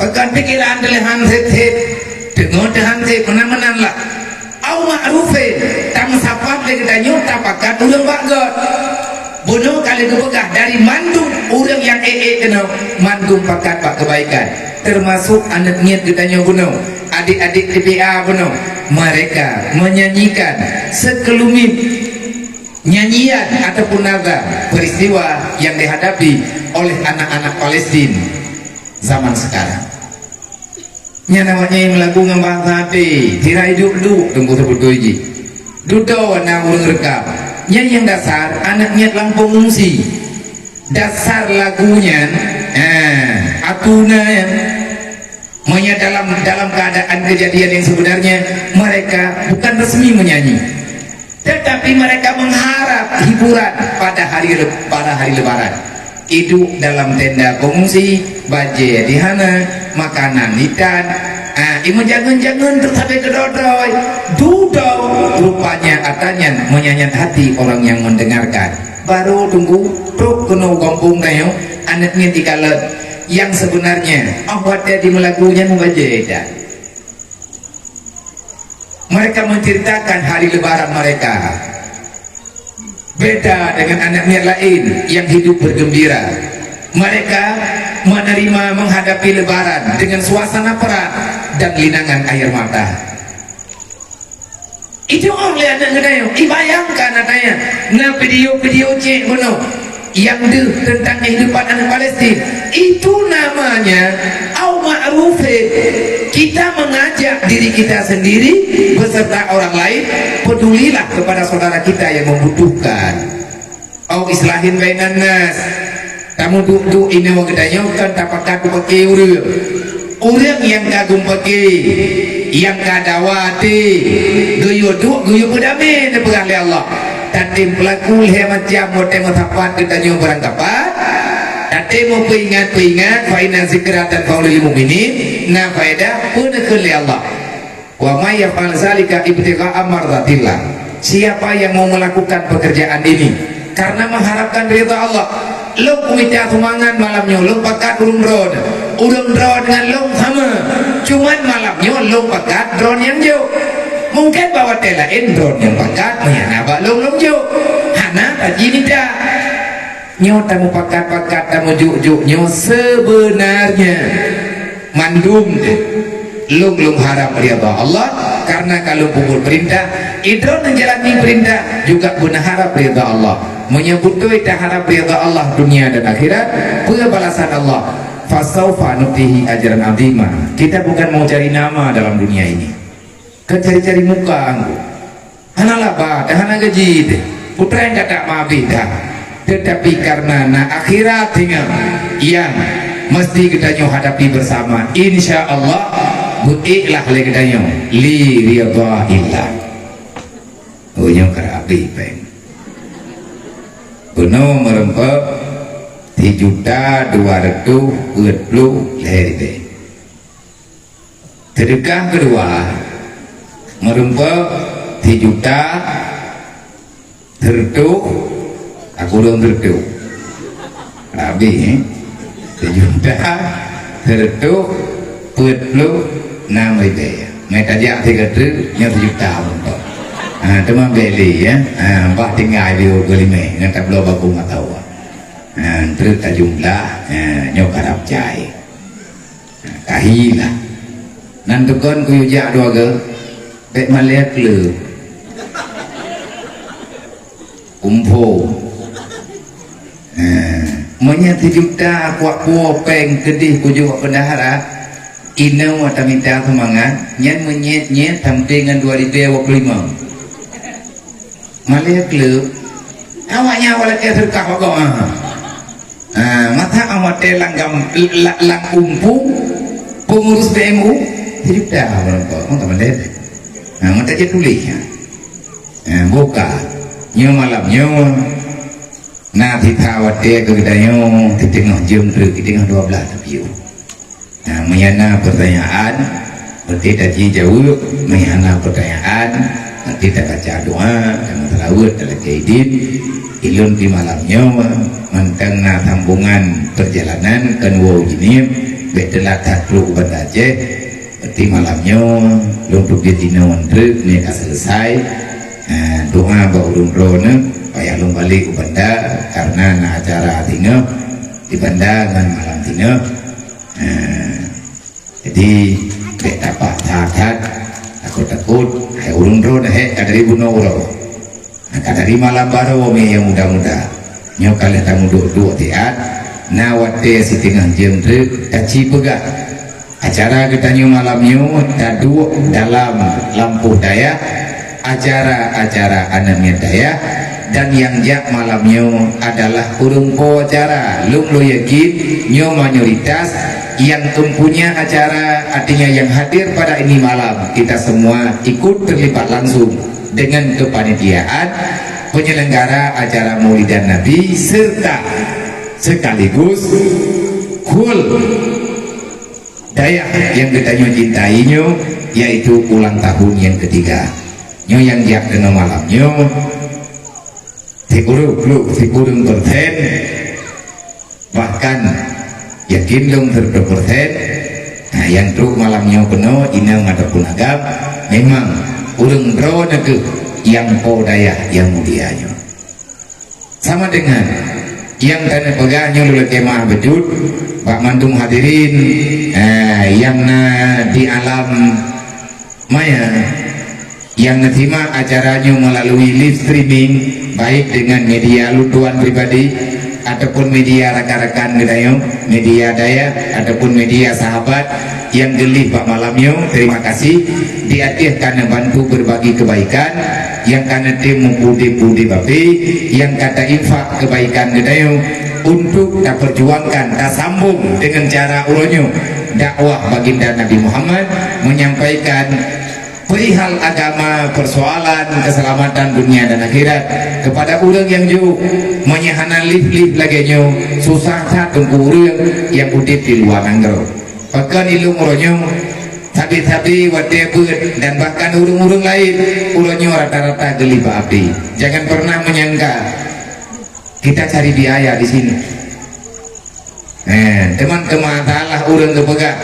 Peugah pikiran teuh lé han sép-sép, teungoh teuh han sép, meunan-meunan lah. Au ma'rufin, tameusapat lé geutanyoe tapakat ureuëng bak göt. Bunoe ka lheueh geupeugah dari mandum ureuëng nyang ék-ék keunoe, mandum pakat bak keubaikan, teumasok aneuk miet geutanyoe bunoe, adik-adik T P A bunoe. Mereka menyanyikan sekelumit nyanyian ataupun nada peristiwa yang dihadapi oleh anak-anak Palestina zaman sekarang. Nyan awaknyan meulagu ngon bahasa até, sira iduek-duek teungku seubeutôi jih. Dudoe na ureuëng reukam. Nyan nyang dasar aneuk miet lam pengungsi. Dasar lagu nyan, eh, atuna nyan. Meunyo dalam, dalam keadaan kejadian yang sebenarnya, mereka bukan resmi menyanyi. Tetapi mereka mengharap hiburan pada hari le-, pada hari Lebaran. Iduek dalam tenda pengungsi, bajée di hana, makanan di tan. Ah, imeujangeun-jangeun teuk sabe keudroe-droe. Dudoe rupanya atanyan menyayat hati orang yang mendengarkan. Baru tunggu trok keunoe gampông tanyoe, aneuk nyan dikalon. Yang sebenarnya, oh watée di meulagu nyan mubajée dah. Mereka menceritakan hari lebaran mereka. Beda dengan anak miet lain yang hidup bergembira. Mereka menerima, menghadapi lebaran dengan suasana perang dan linangan air mata. Itu oleh anak geutanyoe. Ibayangkan atanyoe, na video-video cek bunoe. Yang deuh tentang kehidupan anak Palestin. Itu namanya au ma'rufin. Kita mengajak diri kita sendiri beserta orang lain, pedulilah kepada saudara kita yang membutuhkan. Au islahin bainan nas. Tamu duduk ini waktu tanyoe kan tapakat bupake ureuëng. Ureuëng yang kagum pake, yang kadawa até, geuyue duek, geuyue beudamé neupeugah lé Allah. Tatem peulaku lhée macam watée meusapat geutanyoe beurangkapat. Tatem meupeuingat-peuingat, fa inna zikra tanfa'ul mu'minin, na faedah peue neukheun lé Allah. Wa may yaf'al zalika ibtigha'a mardatillah. Siapa yang mau melakukan pekerjaan ini karena mengharapkan ridha Allah, lôn kumita seumangat malam nyoe, lôn pakat ureuëng droe, ureuëng droe ngon lôn sama. Cuman malam nyoe lôn pakat droe nyang jok. Mungkin bak watée laén droe nyang pakat, meunyo na bak lôn lôn jok. Hana tajimita. Nyoe tamupakat-pakat, tamujok-jok nyoe seubeunarnya mandum teuh lôn, lôn harab ridha Allah, karena ka lôn peubuet peurintah, idroe neujalani peurintah juga beuna harab ridha Allah. Meunyoe beutôi taharab ridha Allah dunia dan akhirat, peue balasan Allah? Fasaufa nutihi ajran azima. Kita bukan mau cari nama dalam dunia ini. Kan cari-cari muka anggu. Hana laba, dah hana gaji deh. Putra yang kata mabih dah. Tetapi karena na akhirat tinggal yang mesti kita nyoh hadapi bersama. Insya Allah, buiklah lagi kita nyoh. Li ridha illah. Oh, nyoh kerabih peng. Bunoe meureumpok sijuta dua ratus peuet ploh lhée ribée. Seudeukah keudua, meureumpok sijuta seureutôh, aku lôn seureutôh. Habéh, eh? Sijuta seureutôh peuet ploh nam ribée. Meutajak sigoe treuk, nyoe sijuta meureumpok. Ha, teuma bèk lé, ya. Ha, bah tinggai di ureueng limé, ngon tabloe baku mata uang. Ha, treuk tajumlah, ha, nyoe karab cai. Kahilah. Nan tukon kuyue jak dua geu, bèk malèe kleuh. Kumpô. Nah, meunyoe sijuta kuak puwoe péng keudeh kujok bendahara, inong ata mita seumangat, nyan meunyét-nyét sampoe ngon dua ribèe dua ploh limong. Malèe kleuh, awaknyan awak lakèe seudeukah bagoe, ha. Ha, masa awak teuh lam gam-, la-, lam umpung pengurus P M U, sijuta meurumpok, maka malèe. Ha, mata jih tuléh, ha. Ha, buka. Nyoe malam nyoe, na sita watèe keu geutanyoe, siteungoh jeuem treuk, siteungoh dua blaih tapiôh. Nah, meunyo na peutanyaan, berarti tajijaweueb. Meunyo hana peutanyaan, berarti tabaca doa, tameuseulaweuet, talakèe idin. Ulôn di malam nyoe, mantong na sambongan peurjalanan keu woe u Jeunieb, bèk teulat that trok u Banda Aceh. Berarti malam nyoe, lôn teubiet inoe treuk, nyoe ka seuleusai. Eh, doa bak ulôn droeneuh, payah lôn balek u Banda, karena na acara singoh di Banda ngon malam singoh. Eh, Jadi, bèk tapak that-that, takot-takot, hai ureueng droe dah hèk ka dari bunoe uroe. Ka dari malam baroe mi nyang muda-muda. Nyoe ka lheueh tamuduek-duek siat, na watèe siteungoh jeuem treuk taci peugah. Acara geutanyoe malam nyoe taduek dalam lampôh dayah, acara-acara aneuk miet dayah, dan nyang jak malam nyoe adalah ureueng po acara. Lôn, lôn yakin nyoe mayoritas nyang empunya acara, artinya yang hadir pada ini malam, kita semua ikut terlibat langsung dengan kepanitiaan penyelenggara acara Maulidan Nabi serta sekaligus hul dayah nyang geutanyoe cintai nyoe, yaitu ulang tahun nyang ketiga. Nyoe nyang jak keunoe malam nyoe, sikureueng ploh, sikureueng persen, bahkan yakin lôn seratus persen, nah, nyang trok malam nyoe keunoe, inong ataupun agam, memang ureueng droeneuh kheueh nyang po dayah nyang mulia nyoe. Sama dengan nyang ka neupeugah nyoe lôn lakèe meu'ah beujeuet bak mandum hadirin, eh, nyang na di alam maya, nyang neusimak acara nyoe melalui live streaming, baik dengan media lôn tuan pribadi ataupun media rakan-rakan geutanyoe, media dayah ataupun media sahabat, nyang geulih bak malam nyoe, terima kasih. Di ateueh ka neubantu berbagi kebaikan, nyang ka neutem meuudép-udép api, nyang ka tainfak kebaikan geutanyoe untuk taperjuangkan, tasambong dengan cara uroe nyoe dakwah Baginda Nabi Muhammad, menyampaikan Perihal agama, persoalan keselamatan dunia dan akhirat, kepada ureuëng nyang jok, meunyoe hana lief-lief lagée nyoe, susah that teungku ureuëng nyang udeb di luwa nanggroe. Pakon ilong uroe nyoe, sabe-sabe watée beuet dan bahkan ureuëng-ureuëng laén, uroe nyoe rata-rata geulieh bak api. Jangan pernah menyangka kita cari biaya di sini. Eh, teman keumasalah ureuëng geupeugah,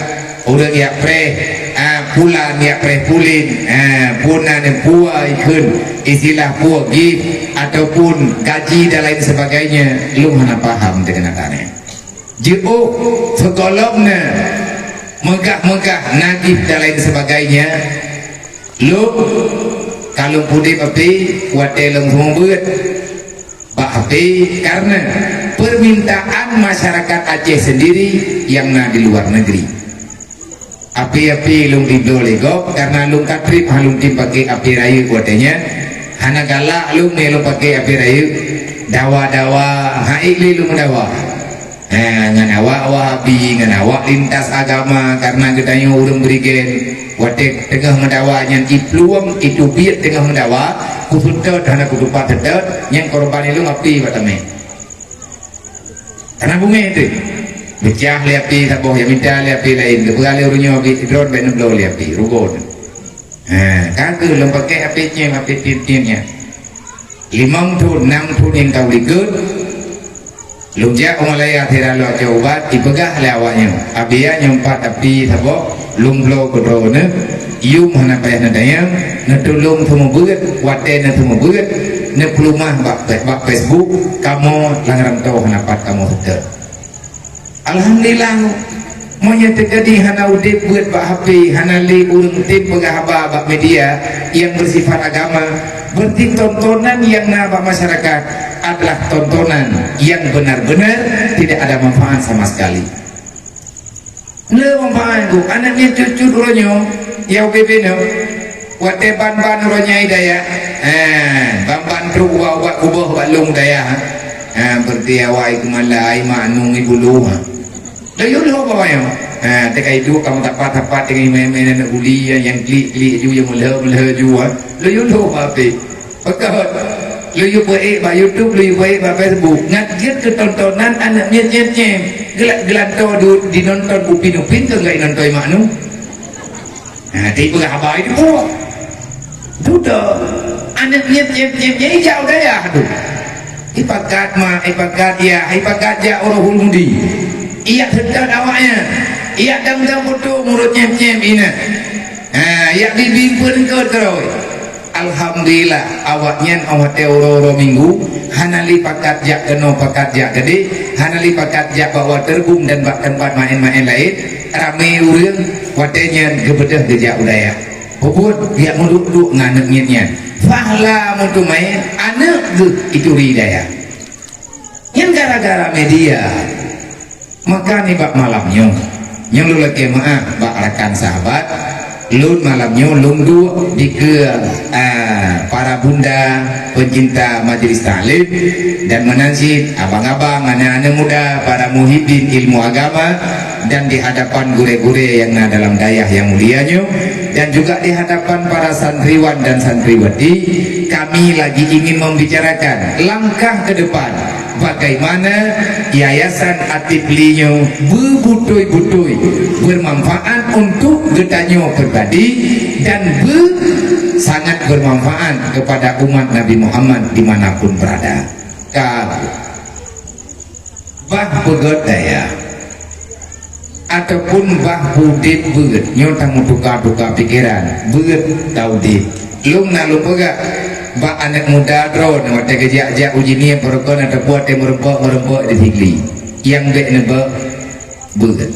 ureuëng yak preh, ah, pulan yak preh pulen, ah, puna ni puwa ikheun, istilah puwa gift ataupun gaji dan lain sebagainya, lung hana paham dengan tanya. Jiôh seugolom na meugah-meugah nagih dan lain sebagainya, lung kalung pudip api watée lung seumubeuet. Bak api karena permintaan masyarakat Aceh sendiri yang na di luar negeri. Api-api lung dibloe lé gob karena lung ka treb ha lung tim pakai api rayeuk watée nyan. Hana galak lung mé lung pakai api rayeuk. Dawa-dawa haék lé lung dawa. Ha, ngon awak Wahabi, ngon awak lintas agama, karena geutanyoe ureuëng berigen. Watée teungoh meudawa nyan iplueng, itubiet teungoh meudawa, kuseutôt hana kutupat seutôt, nyang korban ilong api bak tamé. Karena bungéh teuh. Peucah lé api saboh, nyang mita lé api laén, geupeugah lé ureuëng nyoe api droe bék neubloe lé api, rugoe teuh. Ha, ka kheueh lôn pakai api ciem, api tim-tim nyan. Limong thon, nam thon nyang ka likot, lôn jak u Malaya sira lôn cok ubat, ipeugah lé awak nyoe, "Abiya nyoe pat api saboh, lôn bloe keudroe neuh, yum hana payah neudayang, neutulông seumeubeuet, watée neuseumeubeuet, neupeuleumah bak, bak Facebook, kamoe lam rantau hana pat kamoe seutôt." Alhamdulillah, meunyoe teujadi hana udeb beuet bak H P, hana lé ureuëng tem peugah haba bak media nyang beusifat agama, berarti tontonan nyang na bak masyarakat adalah tontonan nyang benar-benar tidak ada manfaat sama sekali. Le manfaat ku, aneuk nyan cut-cut uroe nyoe, ya U B B nyoe. Watée ban-ban uroe nyan i dayah, eh, ban-ban trok ubat-ubat kuboh bak lông dayah, eh, berarti awai keumala, ai mak nung i bulu, ha. Laju lhôh bak wayang. Ha, teuka iduek kamoe tapat-tapat teungoh imé-imé aneuk guli nyang klik-klik aju, nyang meulheueh-meulheueh aju, ha. Laju lhôh bak api. Pakon? Laju peuék bak YouTube, laju peuék bak Facebook. Ngat jeuet keu tontonan aneuk miet nyem-nyem. Geula-, geulantoe du-, dinonton upin-upin keu nggak inonton i mak nung. Nah, ti peugah haba itu. Dudoe. Aneuk miet nyem-nyem nyang ijak u dayah tu. Ipakat mak, ipakat yah, ipakat jak u Ruhul Mudi. Ijak seutôt awaknyan. Ijak dang-dang foto murit nyem-nyem inan. Ha, ijak bimbing peuneukot keurôi. Alhamdulillah, awaknyan 'oh watée uroe-uroe Minggu, hana lé pakat jak keunoe, pakat jak keudeh, hana lé pakat jak bak Waterboom dan bak teumpat maén-maén laén, ramé ureuëng, watée nyan geubeudôh geujak u dayah. Peubuet jak meuduek-duek ngon aneuk miet nyan. Fahla meuteumé aneuk geuh ituri dayah. Nyan gara-gara media. Maka nibak malam nyoe, nyang lôn lakée meu'ah bak rakan sahabat, lôn malam nyoe lôn duek dikeue, a, para bunda pencinta majelis taklim dan meunan cit abang-abang, aneuk-aneuk muda, para muhibbin ilmu agama, dan di hadapan gurée-gurée nyang na dalam dayah nyang mulia nyoe, dan juga di hadapan para santriwan dan santriwati, kami lagi ingin membicarakan langkah ke depan bagaimana Yayasan Atif Li nyoe beubutôi-butôi bermanfaat untuk geutanyoe pribadi dan be-, sangat bermanfaat kepada umat Nabi Muhammad di mana pun berada. Ka bah peugét dayah ataupun bah udeb beuet, nyoe tameutuka-tuka pikeran, beuet ka udeb. Lôn na lôn peugah bak aneuk muda droe watée geujak-jak uji nie peurukon ataupun watée meurumpok-meurumpok di Sigli, nyang bék neubeuet beuet.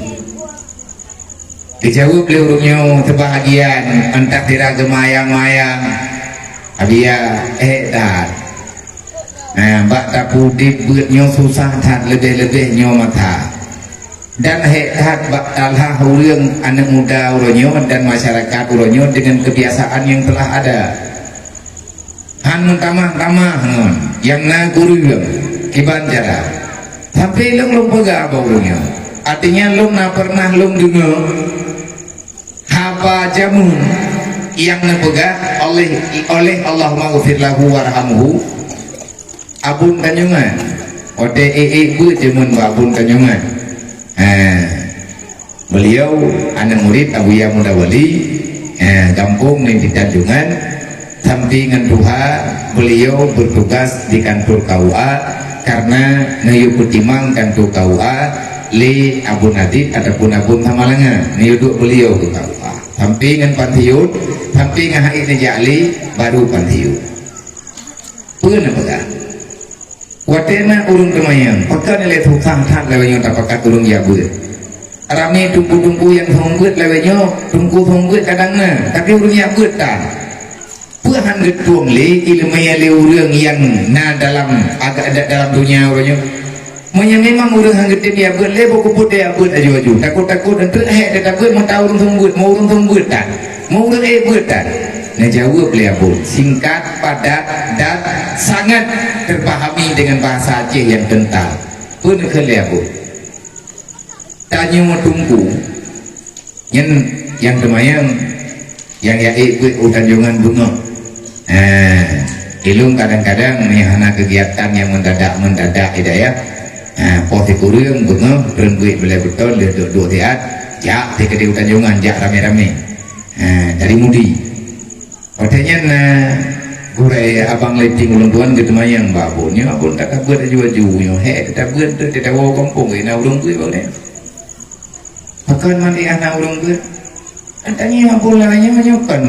Geujaweueb lé ureuëng nyoe seubahagian, entah sira geumayang-mayang, abiya ék that. Nah, bak tapeuudeb beuet nyoe susah that, leubeh-leubeh nyoe mata. Dan hék that bak talah ureuëng aneuk muda uroe nyoe dan masyarakat uroe nyoe deungon keubiasaan nyang teulah ada. Han meutamah-tamah ngon nyang na gureueng kiban cara. Tapi lôn lôn peugah bak ureuëng nyoe. Artinya lôn na pernah lôn deungoe haba jameun Nyang neupeugah oleh, oleh Allahumma ghfir lahu warhamhu, Abon Tanjongan. Watée ék-ék beuet jameun bak Abon Tanjongan. Ha. Beliau aneuk murit Abuya Muda Wali, eh, gampông nibak Tanjongan, sampé ngon tuha beliau bertugas di kantor K U A, karena neuyue peutimang kantor K U A lé Abon Adit ataupun Abon Samalanga, neuyue duek beliau keu K U A. Sampé ngon pansiun, sampé ngon hai neujak lé, baru pansiun. Peue neupeugah? Watée na ureuëng teumanyong, pakon lé susah that lawét nyoe tapakat ureuëng jak beuet. Ramé teungku-teungku nyang song beuet lawét nyoe, teungku song beuet kadang na, tapi ureuëng jak beuet tan. Peue han geutueng lé iéleumé lé ureuëng nyang na dalam aga-, da-, dalam donya uroe nyoe? Meunyoe memang ureuëng han geutem jak beuet lé, boh keupeue jak beuet aju-aju. Takot-takot eunteuk hék teutabeuet meuta ureuëng song beuet, meu ureuëng song beuet tan. Meu ureuëng ék beuet tan. Neujaweueb lé Abon, singkat, padat, dan sangat terpahami dengan bahasa Aceh yang kental. Peue neukheun lé Abon? Tanyoe teungku, nyan nyang teumanyong, nyang jak ék beuet u Tanjongan beungoh. Eh, ilong kadang-kadang meunyoe hana keugiatan nyang mendadak-mendadak di dayah, eh, poh sikureueng beungoh, treun beuet beulée beutôi, lheueh duek-duek siat, jak teukeudi u Tanjongan, jak ramé-ramé. Eh, dari mudi. Watée nyan na gurée abang lé tieng ulôn tuan geuteumanyong bak Abon. Nyoe Abon ka tabeuet aju-aju nyoe. Hék tabeuet tu teudawa gampông, na ureuëng beuet bak nyoe. Pakon mandi hana ureuëng beuet? Tanyong Abon lagée nyoe, nyoe kan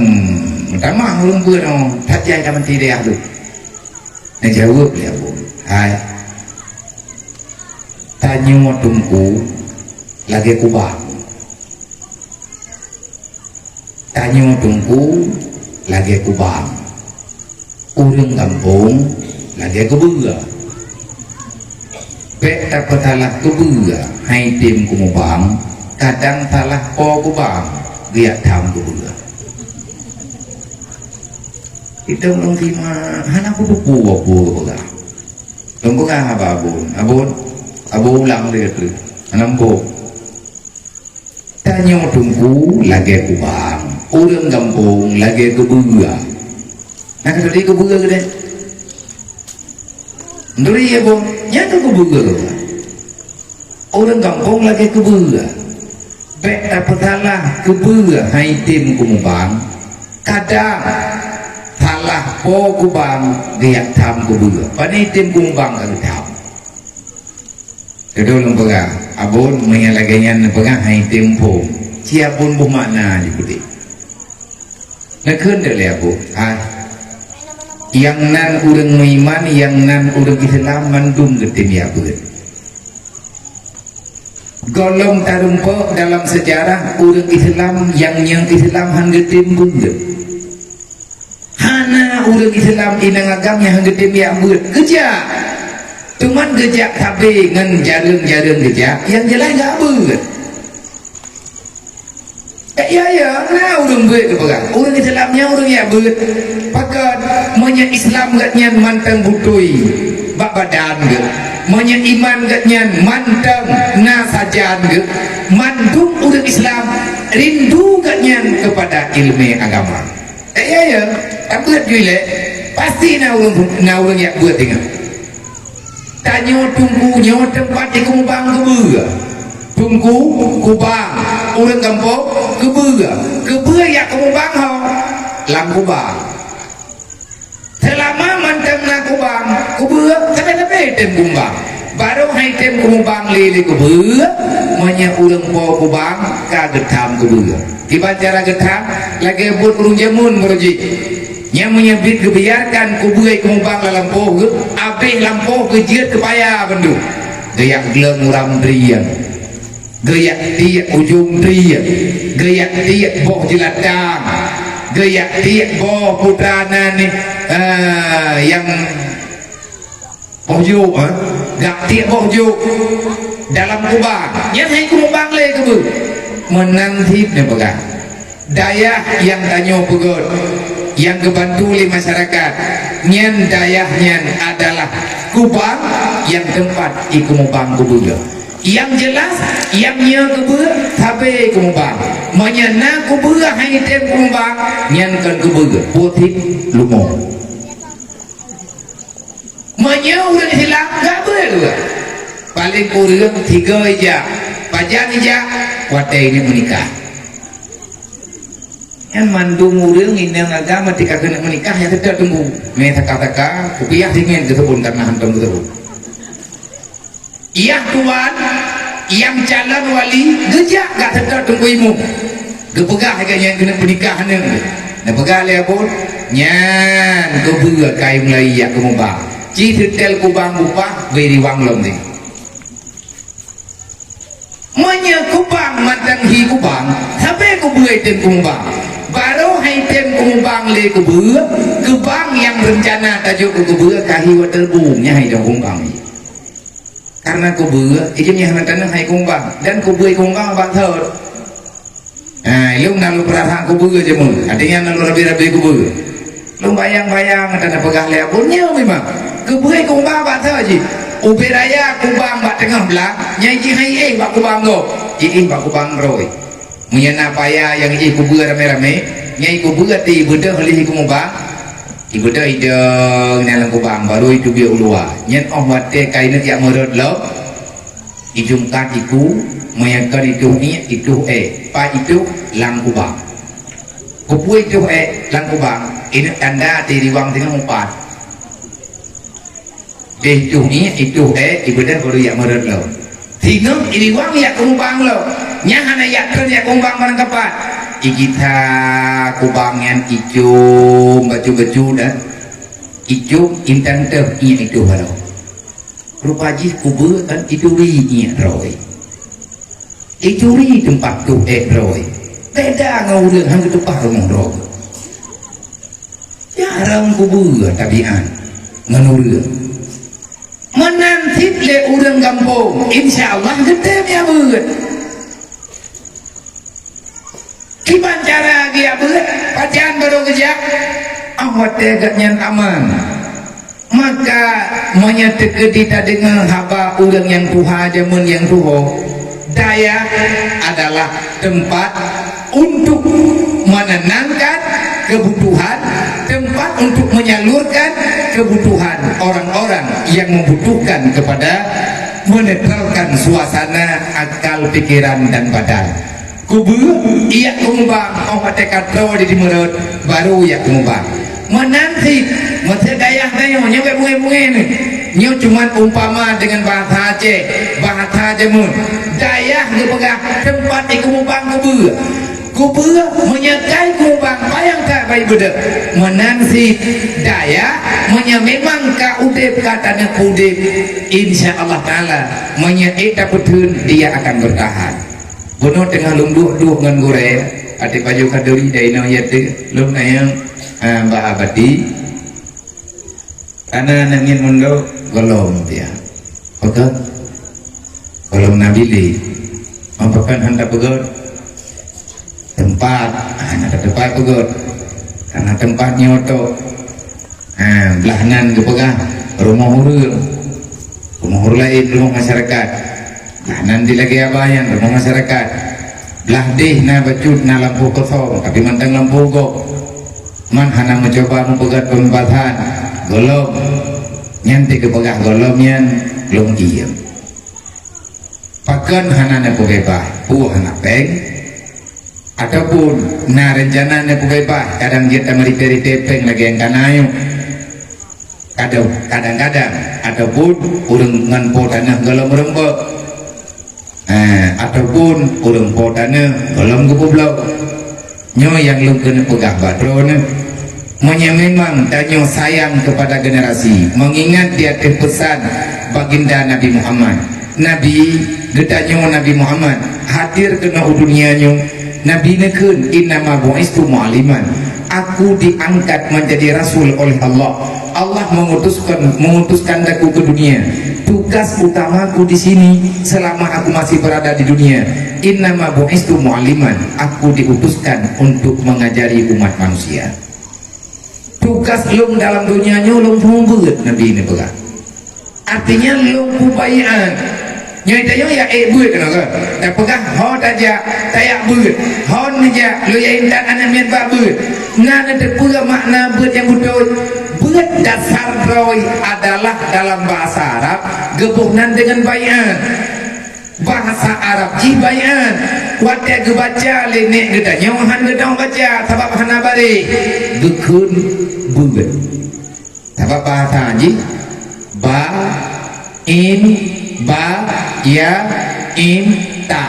meutamah ureuëng beuet nyoe. That jai ka meuti dayah tu. Neujaweueb lé Abon, "Hai, tanyoe teungku lagée kubang." Tanyoe teungku lagée kubang, ureuëng gampông lagée keubeue. Bék tapeusalah keubeue, hai tem keumubang, kadang salah po kubang, geujak tham keubeue. Itong lôn sima hana kuteupeu peue geupeugah. Lôn peugah bak Abon, "Abon, Abon ulang lé keu hana muphom." Tanyoe teungku lagée kubang, ureuëng gampông lagée keubeue. Na ka tadi keubeue geude? Nduri ya boh, nyan ka keubeue geude. Ureuëng gampông lagée keubeue. Bék tapeusalah keubeue hai tem keumubang. Kadang salah po kubang geujak tham keubeue. Pane tem keumubang ka geutham. Keudua lôn peugah, Abon meunyoe lagée nyan neupeugah hai tem phom, ci Abon boh makna jipeudeh. Neukheun deh lé Abon, hai, nyang nan ureuëng meuiman, nyang nan ureuëng Islam mandum geutem jak beuet. Gohlom tarumpok dalam seujarah ureuëng Islam nyang nyoe Islam han geutem beuet. Hana ureuëng Islam inong agam nyang han geutem jak beuet. Geujak. Teuma geujak sabe ngon jareueng-jareueng geujak, nyang jeulaih jak beuet. Eh, ya, ya, na ureuëng beuet geupeugah. Ureuëng Islam nyan ureuëng jak beuet. Pakon, meunyoe Islam geuhnyan mantong beutôi bak badan geuh. Meunyoe iman geuhnyan mantong na sajan geuh, mandum ureuëng Islam rindu geuhnyan keupada iéleumé agama. Eh, ya, ya. Tabeuet ju ilée, pasti na ureuëng, na ureuëng jak beuet ingat. Tanyoe teungku nyoe teumpat di keumubang keubeue. Teungku, kubang, ureuëng gampông, keubeue. Keubeue jak keumubang ho lam kubang. Seulama mantong na kubang, keubeue sabe-sabe tem keumubang. Barô hai tem keumubang lé, lé keubeue, meunyoe ureuëng po kubang ka geutham keubeue. Kiban cara geutham, lagée buet ureuëng jameun meureuji. Nyang meunyoe bit geubiarkan keubeue keumubang lam lampôh geuh, abéh lampôh geuh jeuet keu paya bandum. Geujak gleueng uram drien. Geujak tiek ujong drien. Geujak tiek boh jeulatang. Geujak tiek boh putra nan, eh, nyang boh jôk, ha? Geujak tiek boh jôk dalam kubang. Nyan hai keumubang lé keubeue. Meunan cit neupeugah. Dayah nyang tanyoe peugét, nyang geubantu lé masyarakat, nyan dayah nyan adalah kubang nyang teumpat i keumubang keubeue. Nyang jeulaih, nyang nyoe keubeue, sabe Pe keumubang. Meunyoe na kubeue hai tem keumubang, nyan kon kubeue, putik lumo. Meunyoe ureuëng Islam gak beue, paling kureueng tiga ijak, pajan ijak, watée ini meunikah. Nyan mandum ureuëng inong agama tika keuneuk meunikah nyang teuka teunggu. Mé taka-taka kupiah ringan keuteupon karena hantom keuteupon. Iyah tuan, nyang calon wali geujak gak seutôt teungku imum. Geupeugah lagée nyan keuneuk peunikah aneuk. Neupeugah lé abon, nyan geubeue kai mulai yak keumubang. Ci seutel kubang bupah bri riwang lom deh. Meunyoe kubang mantong hi kubang, sabe kubeue item keumubang. Barô hai item keumubang lé kubeue, keubang nyang reuncana tajok keu kubeue ka hi watée reubung nyan hai dong keumubang. Karena kubeue, ijih nyang hana tanoh hai kumbang, dan kubeue kumbang bak thot. Nah, ilong na lôn peurasaan kubeue jameun, artinya na lôn rabe-rabe kubeue. Lôn bayang-bayang, dan peugah lé abon nyoe memang. Kubeue kumbang bak thot jih. Ubé raya kumbang bak teungoh blang, nyai jih hai éh bak kumbang gob, jih éh bak kumbang roi. Meunyoe na paya nyang jih kubeue ramé-ramé, nyai kubeue ti beudôh lé hi keumubang, ibeudôh idong nyan lam kubang, barô itubiek u luwa. Nyan óh watée ka ineuk jak meurot lom, ijungkat iku, meunyoe kon ituh iek, ituh ék, pat ituh lam kubang. Kupeue ituh ék lam kubang, ineuk tanda ti riwang singoh mupat. Deh ituh iek, ituh ék, ibeudôh barô jak meurot lom. Singoh iriwang jak keumubang lom. Nyan hana jak trön jak keumubang barang kapat. Igita kubang nyan icom bacut-bacut dan icom intan teuh iek ituh baroe. Rupa jih kubeue kan ituri iek droe. Ituri teumpat tuh ék droe. Beda ngon ureuëng han geuteupah rumoh droe. Jarang kubeue tabiát ngon ureuëng. Meunan cit lé ureuëng gampông, insya Allah geutem jak beuet. Kiban cara geujak beuet, pajan barô geujak, óh watée gobnyan aman. Maka, meunyoe teukeudi tadeungoe haba ureuëng nyang tuha jameun nyang tuho, dayah adalah tempat untuk menenangkan kebutuhan, tempat untuk menyalurkan kebutuhan orang-orang yang membutuhkan kepada menetralkan suasana akal, pikiran, dan badan. Kubeue, iek keumubang, óh watée ka troe di meurot, barô iek keumubang. Meunan cit, meusé dayah tanyoe, nyoe bék bungé-bungé nyoe. Nyoe cuman umpama deungon bahasa Aceh, bahasa jameun. Dayah geupeugah teumpat ikeumubang kubeue. Kubeue meunyoe kai keumubang payang that bak ibeudôh. Meunan cit dayah meunyoe memang ka udeb ka taneuk udeb, insya Allah Taala meunyoe ék tapeutheun dia akan bertahan. Bunoe teungoh lôn duek-duek ngon gurée, até pajoh khanuri dai inoe ié teuk, lôn nanyong, ah, bak abati. Kana aneuk miet mondok, gohlom dia. Peugöt. Gohlom na bilék. Pakon han tapeugöt? Teumpat. Ah, hana teumpat peugöt. Kana teumpat nyoe tok. Ha, blah nan geupeugah rumoh ureuëng, rumoh ureuëng laén, rumoh masyarakat. Blah nan di lagée abah nyan rumoh masyarakat. Blah deh na bacut na lampôh kosong, tapi mantong lampôh gob. Man hana meucuba meupeugöt peubebasan, gohlom. Nyan teuh geupeugah gohlom nyan lôn diem. Pakon hana neupeubeubaih, peue hana péng? Ataupun na reuncana neupeubeubaih, kadang jeuet tameurite-rite péng lagée nyang kana nyoe. Kadang, kadang-kadang, ataupun ureuëng ngon po tanoh gohlom reumbok. Eh, ataupun ureuëng po tanoh gohlom geupeubloe. Nyoe nyang lôn keuneuk peugah bak droeneuh. Meunyoe memang tanyoe sayang kepada generasi, mengingat di ateueh peusan Baginda Nabi Muhammad. Nabi, geutanyoe Nabi Muhammad, hadir keunoe u dunia nyoe, Nabi neukheun, "Innama bu'istu mu'alliman." Aku diangkat menjadi rasul oleh Allah. Allah mengutuskan, mengutuskan aku ke dunia. Tugas utamaku di sini selama aku masih berada di dunia, innama bu'istu mu'alliman, aku diutuskan untuk mengajari umat manusia. Tugas lôn dalam dunia nyoe lôn peubeuet, Nabi neupeugah. Artinya lôn peubaiat. Nyoe tanyoe jak ék beuet keunoe kan. Tapeugah ho tajak, tajak beuet. Ho neujak, lôn jak intat aneuk miet bak beuet. Na neuteupeue makna beuet nyang beutôi. Beuet dasar droe adalah dalam bahasa Arab geuboh nan deungon bai'an. Bahasa Arab jih bai'an. Watée geubaca lé nék geutanyoe han geudong baca sabab hana bareh. Geukheun beuet. Sabab bahasa jih ba, in, ba, ya, in, ta.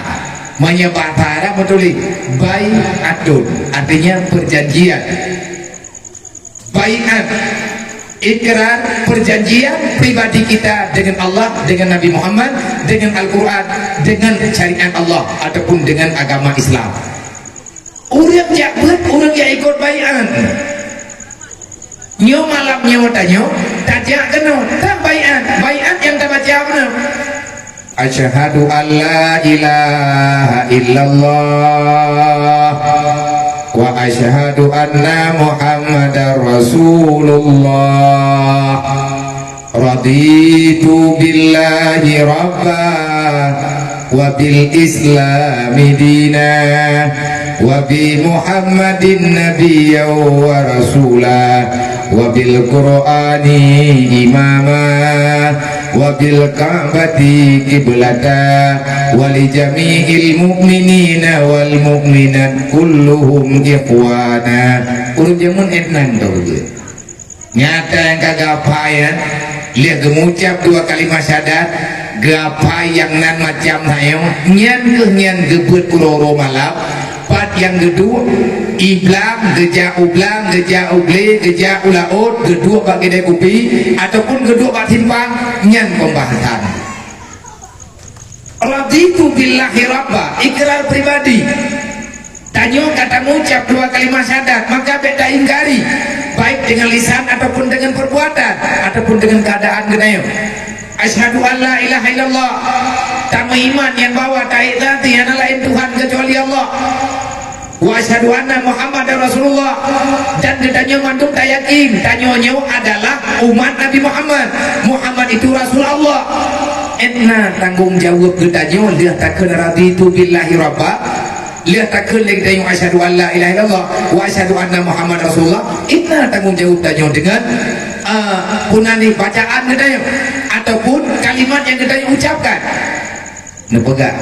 Meunyoe bahasa Arab meutuléh bai'atun, artinya perjanjian. Bai'at, ikrar, perjanjian pribadi kita dengan Allah, dengan Nabi Muhammad, dengan Al-Quran, dengan syariat Allah ataupun dengan agama Islam. Ureuëng jak beuet, ureuëng jak ikot bai'an. Nyoe malam nyoe tanyoe, tajak keunoe, tan bai'an. Bai'an nyang tabaca beuna. Asyhadu an la ilaha illallah wa asyhadu anna Muhammadar Rasulullah. Raditu billahi rabba wa bil islami dina wa bi Muhammadin nabiyya wa rasula wa bil Qur'ani imama wa bil Ka'bati qiblata wa li jami'il mu'minina wal mu'minat kulluhum ikhwana. Ureuëng jameun étnan tau beutôi. Nyata nyang ka geuapai nyan, lheueh geumucab dua kalimah syahadat, geuapai nyang nan macam nyoe, nyan kheueh nyan geubeuet uroe-uroe malam, pat nyang geuduek, i blang, geujak u blang, geujak u glé, geujak u laôt, geuduek bak keudè kupi, ataupun geuduek bak simpang, nyan pembahasan. Raditu billahi rabba, ikrar pribadi. Tanyoe ka tamucab dua kalimah syahadat, maka bék taingkari, baik dengan lisan ataupun dengan perbuatan, ataupun dengan keadaan geutanyoe. Asyhadu an la ilaha illallah, tameuiman nyang bahwa taék that hana laén Tuhan keucuali Allah. Wa asyhadu anna Muhammadar Rasulullah, dan geutanyoe mandum tayakin tanyoe nyoe adalah umat Nabi Muhammad. Muhammad itu Rasul Allah. Étna tanggong jaweueb geutanyoe lheueh takheun raditu billahi rabba, lheueh takheun lé geutanyoe asyhadu an la ilaha illallah wa asyhadu anna Muhammadar Rasulullah. Étna tanggong jaweueb tanyoe deungon, ah, peue nan nyan, bacaan geutanyoe ataupun kalimat nyang geutanyoe ucapkan. Neupeugah,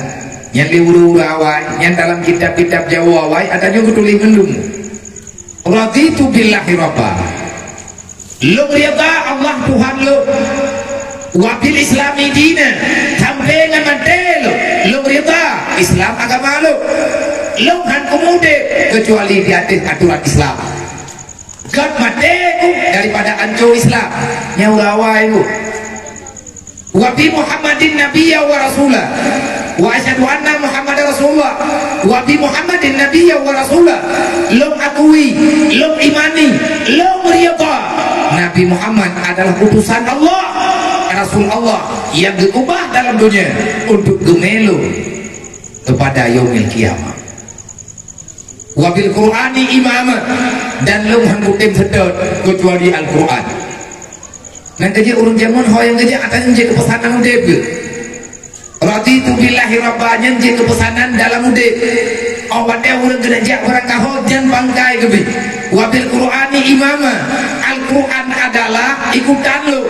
nyan lé ureuëng-ureuëng awai, nyan dalam kitab-kitab Jawoe awai, ata nyoe geutuléh mandum. Raditu billahi rabba. Lôn rida Allah Tuhan lôn. Wa bil islami dina, sampoe ngon maté lôn. Lôn rida Islam agama lôn. Lôn han keumeudeh keucuali di ateueh aturan Islam. Gét maté ku daripada ancô Islam. Nyan ureuëng awai ku. Wa bi Muhammadin nabiyya wa rasula. Wa asyhadu anna Muhammadar Rasulullah. Wa bi Muhammadin nabiyya wa rasula. Lôn akui, lôn imani, lôn rida Nabi Muhammad adalah utusan Allah, Rasul Allah yang geukeubah dalam dunia untuk geumé lôn keupada yaumil qiyamah. Wa bil Qur'ani imama, dan lôn han kutem seutôt keucuali Al-Qur'an. Nyan keuh jeuet ureuëng jameun ho nyang geujak ata nyan jeuet keupeusanan udeb geuh. Raditu billahi rabba nyan jeuet keupeusanan dalam udeb. Óh watée ureuëng keuneuk jak barangkaho nyan bangkai geubri. Wa bil Qur'ani imama, Al-Qur'an adalah ikutan lôn.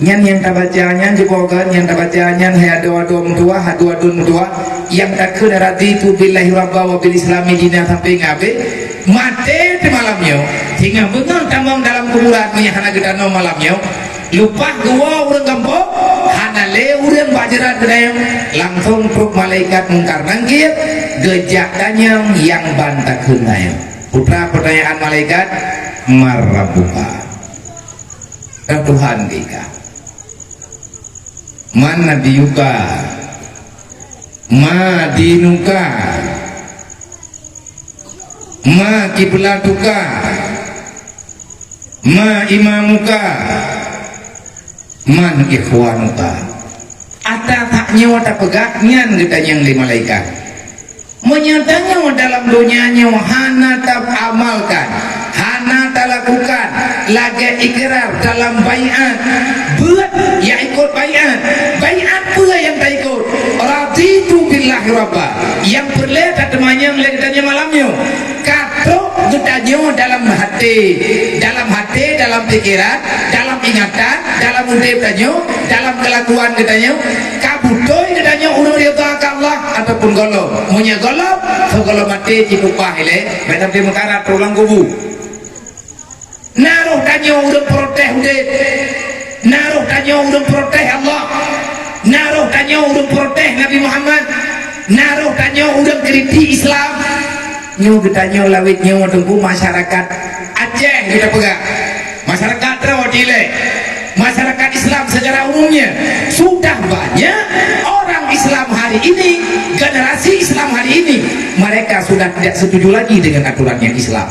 Nyan nyang tabaca nyan jiboh gét, nyang tabaca nyan hai adoe-adoe meutuwah, adoe-adoe meutuwah, nyang takheun raditu billahi rabba wa bil islami dina sampoe ngon abéh, maté teuh malam nyoe, singoh beungoh tamong dalam kuburan meunyo hana geutanom malam nyoe, leupah geuwoe ureuëng gampông, hana lé ureuëng bak jeurat geutanyoe, langsong trok malaikat Mungkar Nangkir geujak tanyong nyang ban takheun nyan. Peue teuma peutanyaan malaikat, "Man rabbuka?" Kan Tuhan geuh ka. Man nabiyuka? Ma dinuka? Ma kiblatuka? Ma imamuka? Man ikhwanuka? Ata that nyoe tapeugah nyan geutanyong lé malaikat. Meunyoe tanyoe dalam donya nyoe hana taamalkan, hana lakukan lagée ikrar dalam baiat. Buet nyang ikot baiat. Baiat peue nyang taikot? Raditu billahi rabba. Nyang peureulée tateumanyong lé geutanyoe malam nyoe, ka trok geutanyoe dalam até, dalam até, dalam pikeran, dalam ingatan, dalam udeb tanyoe, dalam keulakuan geutanyoe, ka beutôi geutanyoe ureuëng ridha keu Allah ataupun gohlom. Meunyoe gohlom, sigohlom maté jipeupah ilée, bèk sampoe meukarat trok lam kubu. Na roh tanyoe ureuëng protes udeb. Na roh tanyoe ureuëng protes Allah. Na roh tanyoe ureuëng protes Nabi Muhammad. Na roh tanyoe ureuëng kritik Islam. Nyoe geutanyoe lawét nyoe teungku masyarakat Aceh kita peugah. Masyarakat Rawa Dilek. Masyarakat Islam secara umumnya sudah banyak orang Islam hari ini, generasi Islam hari ini, mereka sudah tidak setuju lagi dengan aturan yang Islam.